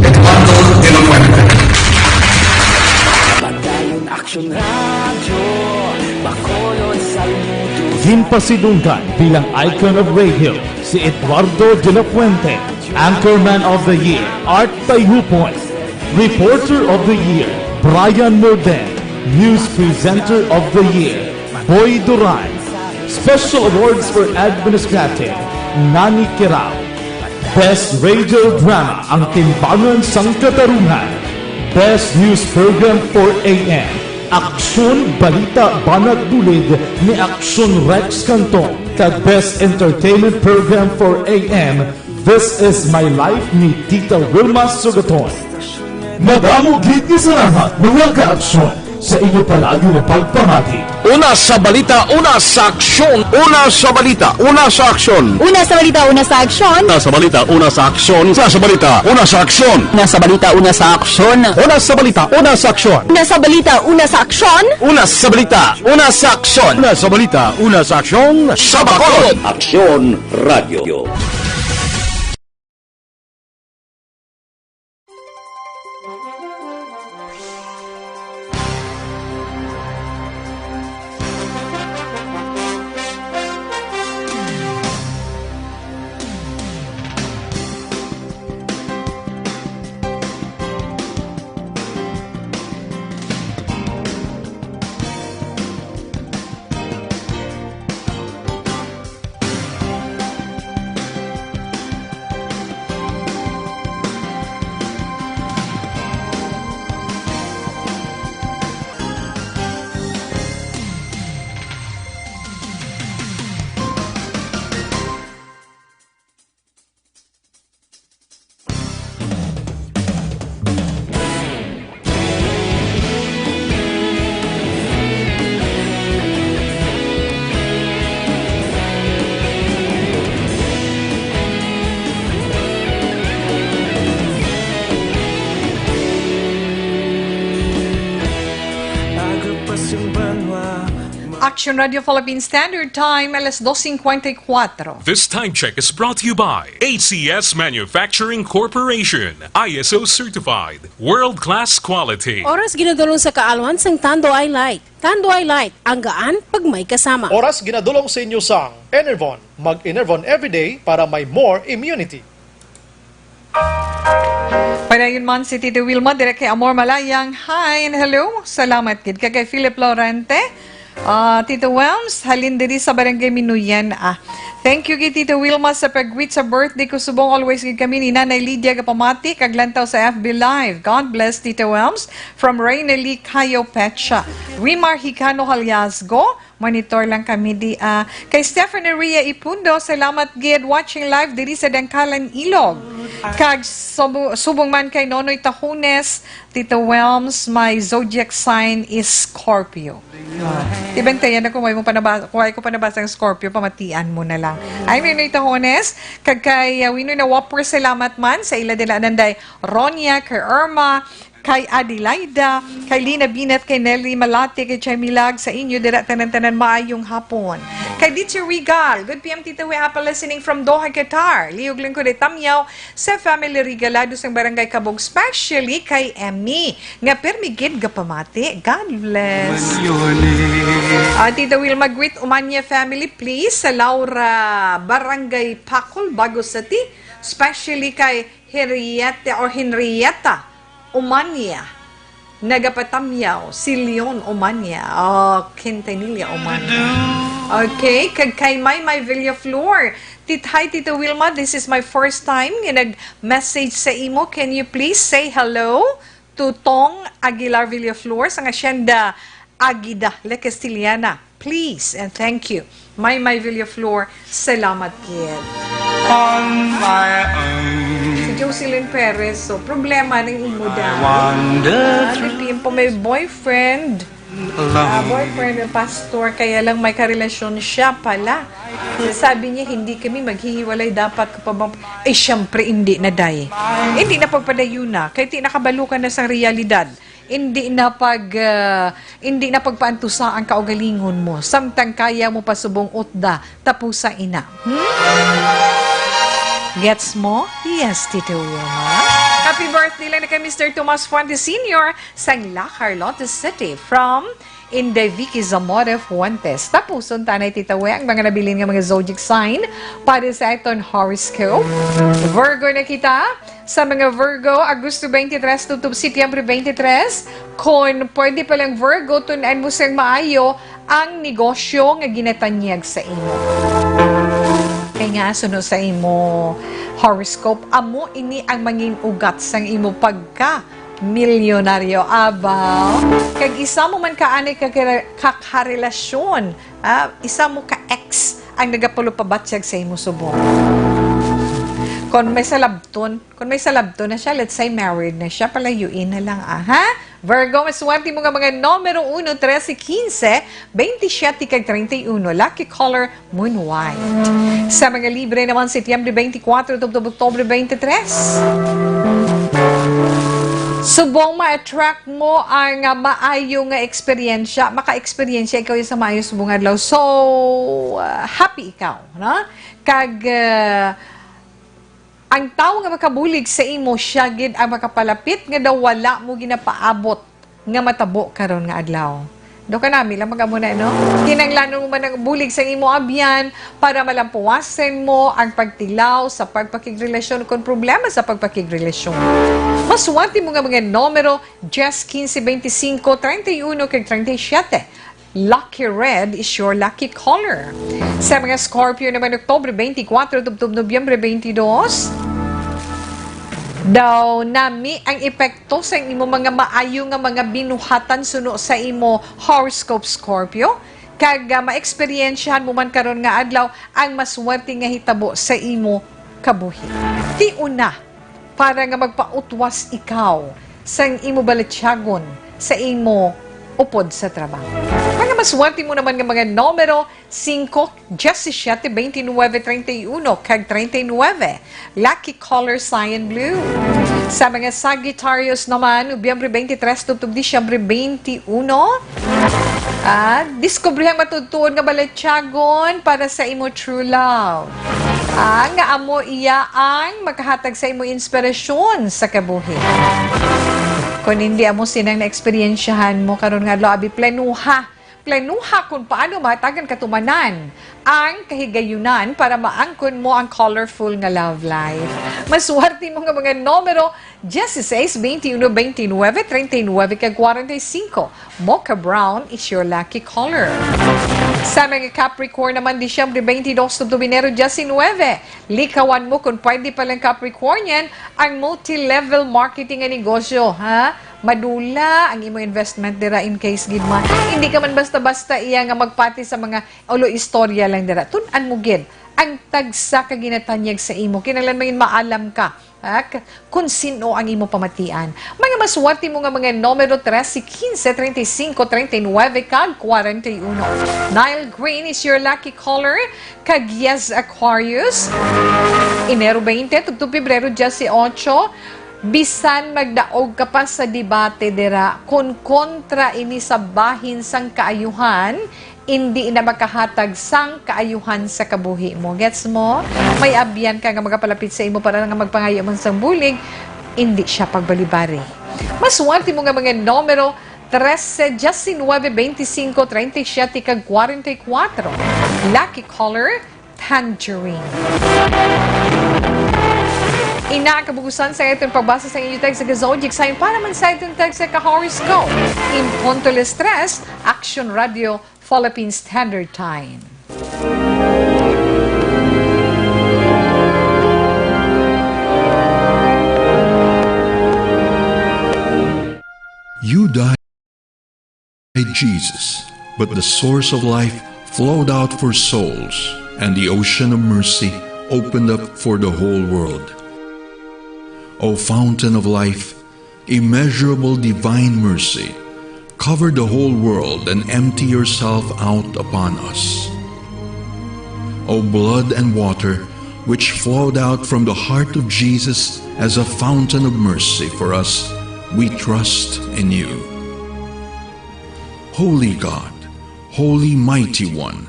Eduardo de la Fuente. Padayon Aksyon Radyo, Bacolod, Salmudo. Ginpasidunggan bilang icon of radio si Eduardo de la Fuente, Anchorman of the Year, Art Tayhupon, Reporter of the Year, Brian Morden, News Presenter of the Year, Boy Duran, Special Awards for Administrative, Nani Kirao, Best Radio Drama, Ang Timbangan sang Katarungan, Best News Program four A M, Aksyon Balita Banat Bulid ni Aksyon Rex Canton, kag Best Entertainment Program four A M, This Is My Life ni Tita Wilma Sugaton. Madamo gid nga salamat, mga ka-aksyon, sa inyo palagi nga pagpamati. Una sa balita, una sa aksyon. Una sa balita, una sa aksyon. Una sa balita, una sa aksyon. Una sa balita, una sa aksyon. Una sa balita, una sa aksyon. Una sa balita, una sa aksyon. Una sa balita, una sa aksyon. Una sa balita, una sa aksyon. Una sa balita, una sa aksyon. Una sa balita, una sa aksyon. Sa Bacolod. Aksyon Radio. Action Radio Philippine Standard Time, alas dos cincuenta y cuatro. This time check is brought to you by A C S Manufacturing Corporation, I S O certified, world-class quality. Oras ginadulong sa kaalwan sang Tanduay Light. Tanduay Light, ang gaan pag may kasama. Oras ginadulong sa inyo sang Enervon. Mag-Enervon everyday para may more immunity. Padayon man si Tito Wilma, dira kay Amor Malayang. Hi and hello. Salamat gid ka kay Philip Lorente. Ah, Tito Welms, halin diri sa Barangay Minuyan, ah. Thank you kay Tito Wilma sa pag-greet sa birthday ko subong. Always gid kami ni Nanay Lydia gapamati kag lantaw sa F B Live. God bless, Tito Welms. From Reyna Lee Cayo Pecha. Wimar Hicano Haliasgo, monitor lang kami di, ah. Kay Stephanie Ria Ipundo, salamat gid. Watching live diri sa Dangkalan, Ilog. Kag subu-, subong man kay Nonoy Tahunes, Tito Welms, my zodiac sign is Scorpio. Ah, di ba, tayan ako, why mo pa nabasa, why ko pa nabasa ang Scorpio, pamatian mo na lang. Ay, may Nonoy Tahunes, kag kay, ah, Winoy na Whopper, salamat man sa ila dila nanday Ronya, kay Irma, kay Adelaida, kay Lina Binat, kay Nelly Malate, kay Chay Milag, sa inyo dira tanan-tanan maayong hapon. Kay Teacher Regal, good P M Tito Wi Apple listening from Doha, Qatar. Liog lang ko di tamyaw sa family Regalado sang Barangay Kabog, especially kay Emmy, nga permi gid gapamati. God bless. Ah, Tito Wilma, greet Umanya family, please, sa Laura, Barangay Pakol, Bago City, especially kay Henrietta or Henrietta Umanya. Nagapatamyaw si Leon Umanya. Oh, Quintanilla Umanya. Okay, kag kay Maymay Villaflor. Tit-, hi, Tito Wilma. This is my first time nga nag-message sa imo. Can you please say hello to Tong Aguilar Villaflor sang Hacienda Agida, La Castellana? Please and thank you. Maymay Villaflor, salamat gid. On my own. Si Jocelyn Perez, so problema ning imo, I dai. Wonder Ah, through di pa may boyfriend. Ah, boyfriend ng pastor, kaya lang may karelasyon siya pala. Sabi niya, "Hindi kami maghihiwalay, dapat ka pa bang," eh, syempre, hindi na, day. Hindi na pagpadayuna, kay ti nakabalo ka na sa realidad. Hindi na pag, ah, hindi na pagpaantusa ang kaugalingon mo. Samtang kaya mo pa subong utda, tapusa ina. Hmm? Gets mo? Yes, Tito Wilma. Happy birthday lang na kay Mister Tomas Fuentes Senior sang La Carlota City from Inday Vicky Zamora Fuentes. Tapuson tanay, Tita We, ang mga nabilin nga mga zodiac sign para sa aton horoscope. Virgo na kita. Sa mga Virgo, Agosto twenty-three tubtob Setyembre twenty-three, kon pwede pa lang, Virgo, tun-an mo sang maayo ang negosyo nga ginatanyag sa imo. Kay nga, suno sa imo horoscope, amo ini ang mangin-ugat sang imo pagka milyonaryo. Aba, kag isa mo man ka ani ka, ka karelasyon, ah, isa mo ka ex ang nagapalupabatyag sa imo subong. Kon may salabton, kon may salabton na siya, let's say married na siya, palayuin na lang, ah, ha? Virgo, maswerte mo nga mga numero uno, trese, quince, veintisiete, kag treinta y uno. Lucky color, moon white. Sa mga Libre naman, Setyembre twenty-four tubtob Oktubre twenty-three. Subong ma-attract mo ang, ah, maayo nga eksperyensya, maka-eksperyensya ikaw sa maayo subong adlaw. So, ah, happy ikaw, no? Kag, ah, ang tawo nga makabulig sa imo, siya gid ang makapalapit nga daw wala mo ginapaabot nga matabo karon nga adlaw. Do ka nami lang mag-amo na, no? Kinahanglanon mo man ang bulig sa imo abyan para malampuwasan mo ang pagtilaw sa pagpakigrelasyon kon problema sa pagpakigrelasyon. Maswerte mo nga mga numero, diyes, quince, veinticinco, treinta y uno, kag treinta y siete. Lucky red is your lucky color. Sa mga Scorpio naman, Oktubre twenty-four tubtob Nobyembre twenty-two, daw nami ang epekto sa imo mga maayo nga mga binuhatan suno sa imo horoscope, Scorpio. Kag, ah, maeksperiensyahan mo man karon nga adlaw ang maswerte nga hitabo sa imo kabuhi. Ti una, para nga magpautwas ikaw sang imo balatyagon sa imo upod sa trabaho. Mga maswerte mo naman nga mga numero, singko, diyesisiete, beintinuebe, treinta y uno, kag treinta y nuebe. Lucky color, cyan blue. Sa mga Sagittarius naman, Nobyembre twenty-three tubtob Disyembre twenty-uno, ah, diskubrihang matuod-tuod nga balatyagon para sa imo true love. Ah, nga amo iya ang makahatag sa imo inspirasyon sa kabuhi. Kung hindi amo sinang naeksperiensyahan mo karon nga adlaw, abi, planuha. Planuha kung paano mahatagan katumanan ang kahigayunan para maangkon mo ang colorful nga love life. Maswerte mo nga mga numero, diyesisais, beintiuno, beintinuebe, treinta y nuebe, kag kwarenta y singko. Mocha brown is your lucky color. Sa mga Capricorn naman, Disyembre twenty-dos tubtob Enero diecinuebe. Likawan mo kung pwede pa lang, Capricornian, ang multi-level marketing nga negosyo, ha? Madula ang imo investment dira in case gid man. Hindi ka man basta-basta iya nga magpati sa mga ulo istorya lang dira. Tun-an mo gid ang tagsa ka ginatanyag sa imo. Kinahanglan man gid maalam ka, ha, k-, kung sin-o ang imo pamatian. Mga maswerte mo nga mga numero, trese, quince, treinta y cinco, treinta y nuebe, kag kwarenta y uno. Nile green is your lucky color. Kag yes, Aquarius, Enero twenty tubtob Pebrero dieciocho, bisan magdaog ka pa sa debate dira, kon kontra ini sa bahin sang kaayuhan, indi na makahatag sang kaayuhan sa kabuhi mo. Gets mo? May abyan ka nga magapalapit sa imo para nga magpangayo man sang bulig, indi siya pagbalibari. Maswerte mo nga mga numero, trese, diecinuebe, veinticinco, treinta y siete, kag kwarenta y kuwatro. Lucky color, tangerine. Ina ang kabugusan sa aton pagbasa sa inyo text sa zodiac sign para man sa aton text sa ka-horoscope. In punto las tres, Action Radio, Philippine Standard Time. You died, Jesus, but the source of life flowed out for souls, and the ocean of mercy opened up for the whole world. O fountain of life, immeasurable divine mercy, Cover the whole world and empty yourself out upon us. O blood and water, which flowed out from the heart of Jesus as a fountain of mercy for us, we trust in you. Holy God, Holy Mighty One,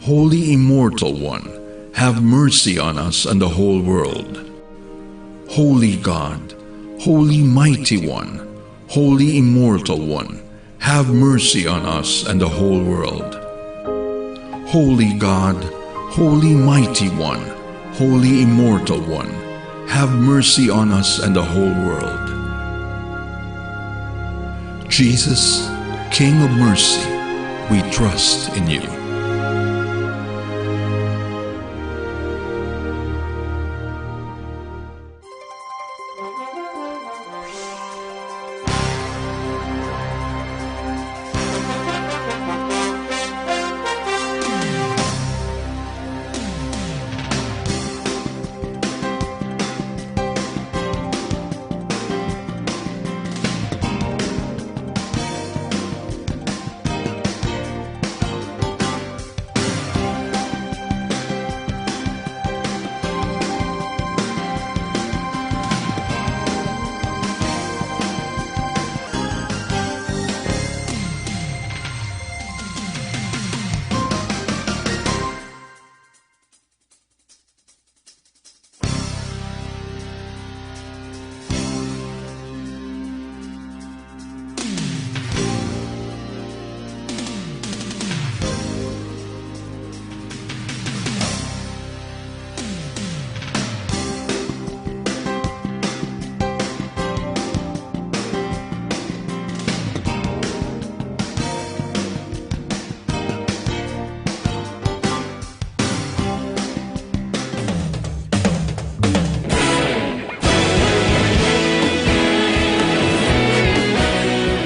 Holy Immortal One, have mercy on us and the whole world. Holy God, Holy Mighty One, Holy Immortal One, have mercy on us and the whole world. Holy God, Holy Mighty One, Holy Immortal One, have mercy on us and the whole world. Jesus, King of mercy, we trust in you.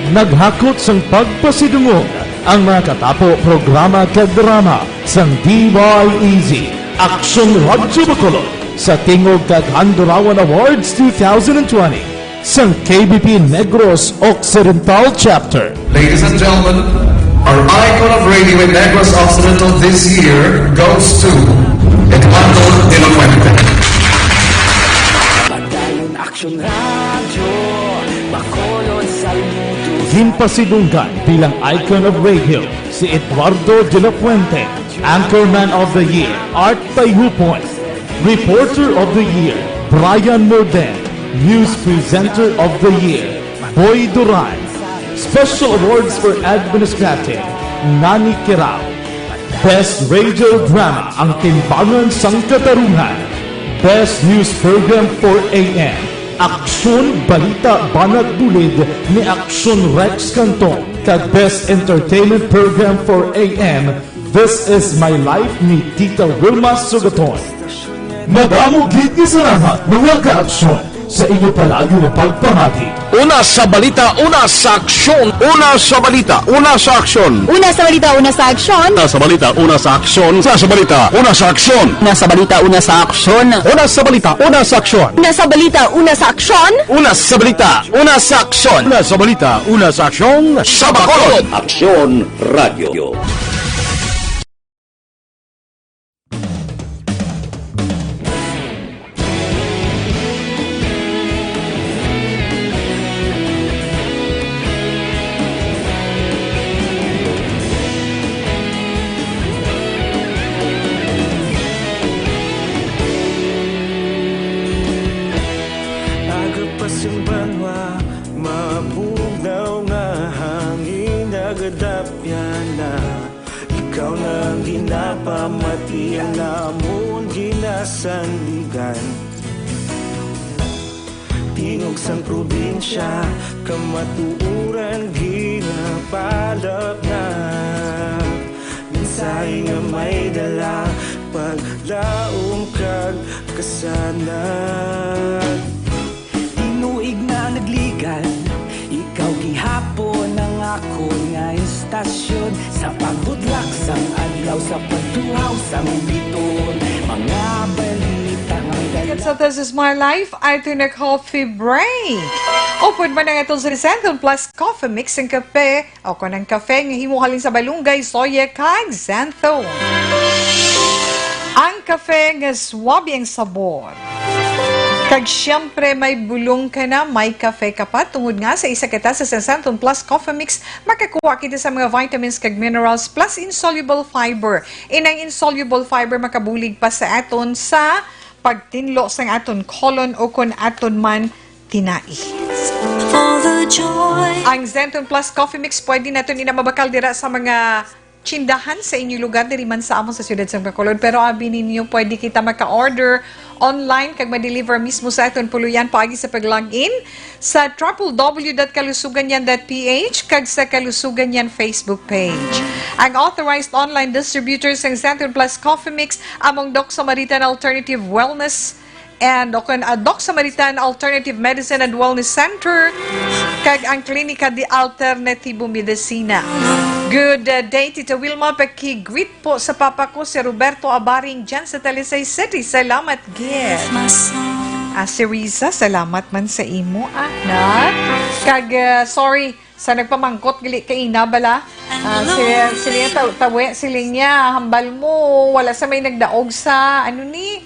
Naghakot sang pagpasidungog ang mga katapo, programa kag drama sang D Y E Z, Aksyon Radyo Bacolod, sa Tingog kag Handurawan Awards two thousand twenty sang K B P Negros Occidental Chapter. Ladies and gentlemen, our icon of radio in Negros Occidental this year goes to Eduardo de la Fuente. Padayon Aksyon Radyo, Bacolod, saludo. Ginpasidunggan bilang icon of radio si Eduardo de la Fuente, Anchorman of the Year, Art Tayhupon, Reporter of the Year, Brian Morden, News Presenter of the Year, Boy Duran, Special Awards for Administrative, Nani Kirao. Best Radio Drama, Ang Timbangan sang Katarungan. Best News Program for A M, Aksyon Balita Banat Bulid ni Aksyon Rex Canton, kag Best Entertainment Program for A M, This Is My Life ni Tita Wilma Sugaton. Madamo gid nga salamat, mga ka-aksyon, sa inyo palagi nga pagpamati. Una sa balita, una sa aksyon. Una sa balita, una sa aksyon. Una sa balita, una sa aksyon. Una sa balita, una sa aksyon. Una sa balita, una sa aksyon. Una sa balita, una sa aksyon. Una sa balita, una sa aksyon. Una sa balita, una sa aksyon. Una sa balita, una sa aksyon. Una sa balita, una sa aksyon. Sa Bacolod. Aksyon Radio. Agapas ang banwa, mabugnaw nga hangin, nagadapyan na. Ikaw na ang ginapamati, ang amon ginasandigan. Tingog sang probinsya, kamatuoran ginapalapnag. Mensahe nga may dala, paglaom kag kasanag. Tinuig na nagligad, ikaw gihapon ang akon nga istasyon. Sa pagbutlak sang adlaw, sa pagtuhaw sang biton, mga balita nga may dala, Sa This Is My Life, ato na coffee break. Upod man ang atong Santon Plus Coffee Mix, ang kape, o kon ang kape nga himo halin sa balunggay, soya, kag xanthan. Ang kape nga swabe ang sabor. Kag siyempre, may bulong ka na, may kape ka pa, tungod nga sa isa ka tasa sa Santon Plus Coffee Mix, makakuha kita sa mga vitamins kag minerals, plus insoluble fiber. Inang insoluble fiber makabulig pa sa aton sa pagtinlo sang aton colon o kon aton man tinai. For the joy. Ang Zenton Plus Coffee Mix, pwede naton ina mabakal dira sa mga tsindahan sa inyo lugar, diri man sa amon sa siyudad sang Bacolod. Pero abi ninyo, pwede kita maka-order online kag ma-deliver mismo sa aton puluyan paagi sa pag-log in sa triple W dot kalusuganyan dot P H kag sa Kalusuganyan Facebook page. Ang authorized online distributor sang Zenton Plus Coffee Mix among Doc Samaritan Alternative Wellness and, o kon, ah, Doc Samaritan Alternative Medicine and Wellness Center, kag ang Klinika de Alternativo Medicina. Good, uh, day, Tita Wilma. Paki-greet po sa papa ko, si Roberto Abaring, dyan sa Talisay City. Salamat gid. Ah, si Riza, salamat man sa imo, ah, na. Kag, ah, sorry, sa nagpamangkot, gali kaina bala. Ah, si, si Lia Taw-, Tawe, siling niya, hambal mo, wala sa may nagdaog sa, ano ni,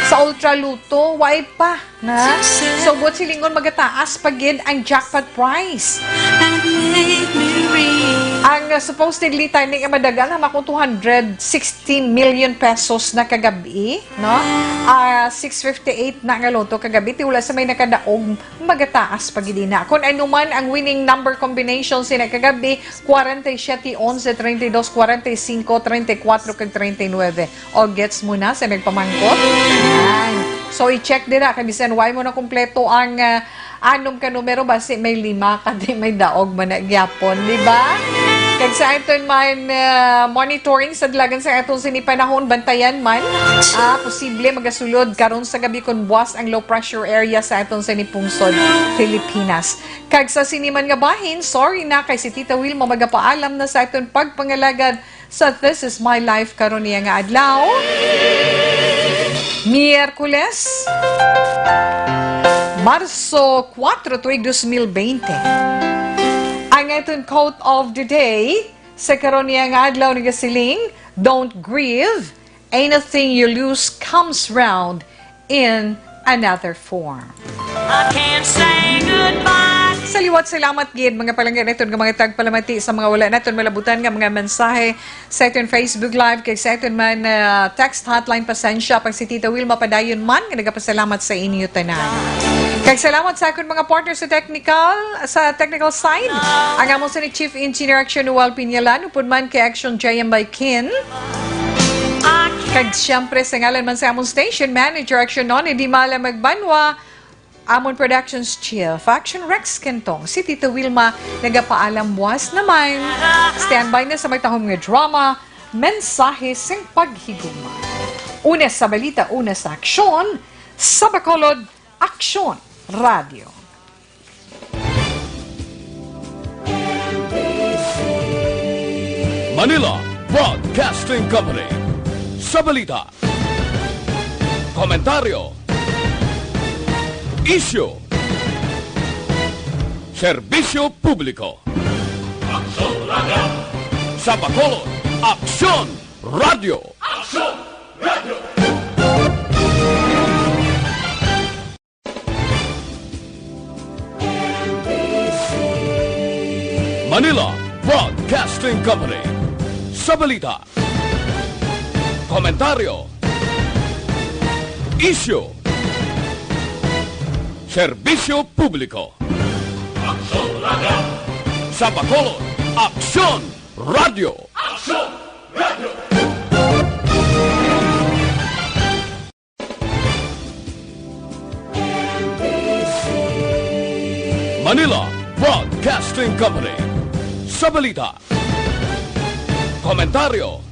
sa Ultra Lotto, way pa, na? So, buot silingon, magataas pa gid ang jackpot prize. Ang, ah, supposedly, timing ay madagan, hamakon two hundred sixty million pesos na kagabi, no? Ah, six fifty-eight na nga lotto kagabi, ti wala sa may nakadaog. Magataas pa gid na. Kung ano man ang winning number combination sina kagabi, forty-seven, eleven, thirty-two, forty-five, thirty-four, kag thirty-nine. O, gets mo na sa nagpamangkot? Yan. So, i-check dira kay bisan way mo na kumpleto ang, ah, anom ka numero, basi may lima ka, di may daog man na gyapon, di ba? Kag sa aton man, ah, monitoring sa dalagan sa aton sini panahon, bantayan man, ah, posible magasulod karon sa gabi kon buwas ang low pressure area sa aton sini pungsod, Pilipinas. Kag sa sini man nga bahin, sorry na kay si Tita Wilma magapaalam na sa aton pagpangalagad sa This Is My Life karon niya nga adlaw, Miyerkules, Marso kuwatro, tuig dos mil bente. Ang aton quote of the day sa karon niya nga adlaw nagasiling, "Don't grieve. Anything you lose comes round in another form." I can't say goodbye. Sa liwat, salamat gid, mga palangga naton nga mga tagpalamati sa mga wala naton malabutan nga mga mensahe sa aton Facebook Live kag sa aton man, ah, text hotline. Pasensya pag si Tita Wilma padayon man nga nagapasalamat sa inyo tanan. Kag salamat sa akon mga partner sa technical, sa technical side. Ang among sa ni Chief Engineer Action Noel Piñalan, upod man kay Action J M by Kin. Kag siyempre, sa ngalan man sa among station manager, Action Noni Di Mala Magbanwa, amon productions chief, Action Rex Kentong, si Tita Wilma, nagapaalam buwas naman. Standby na sa matahom nga drama, Mensahe sing Paghigugma. Una sa balita, una sa aksyon, sa Bacolod, Aksyon Radio. Manila Broadcasting Company. Sa balita, komentaryo, isyu, serbisyo publiko. Aksyon Radio. Sa Bacolod, Aksyon Radio. Aksyon Radio. Manila Broadcasting Company. Sa balita, komentaryo, isyu, serbisyo publiko. Aksyon Radio. Sa Bacolod, Aksyon Radio. Aksyon Radio. Manila Broadcasting Company. Sa balita, komentaryo,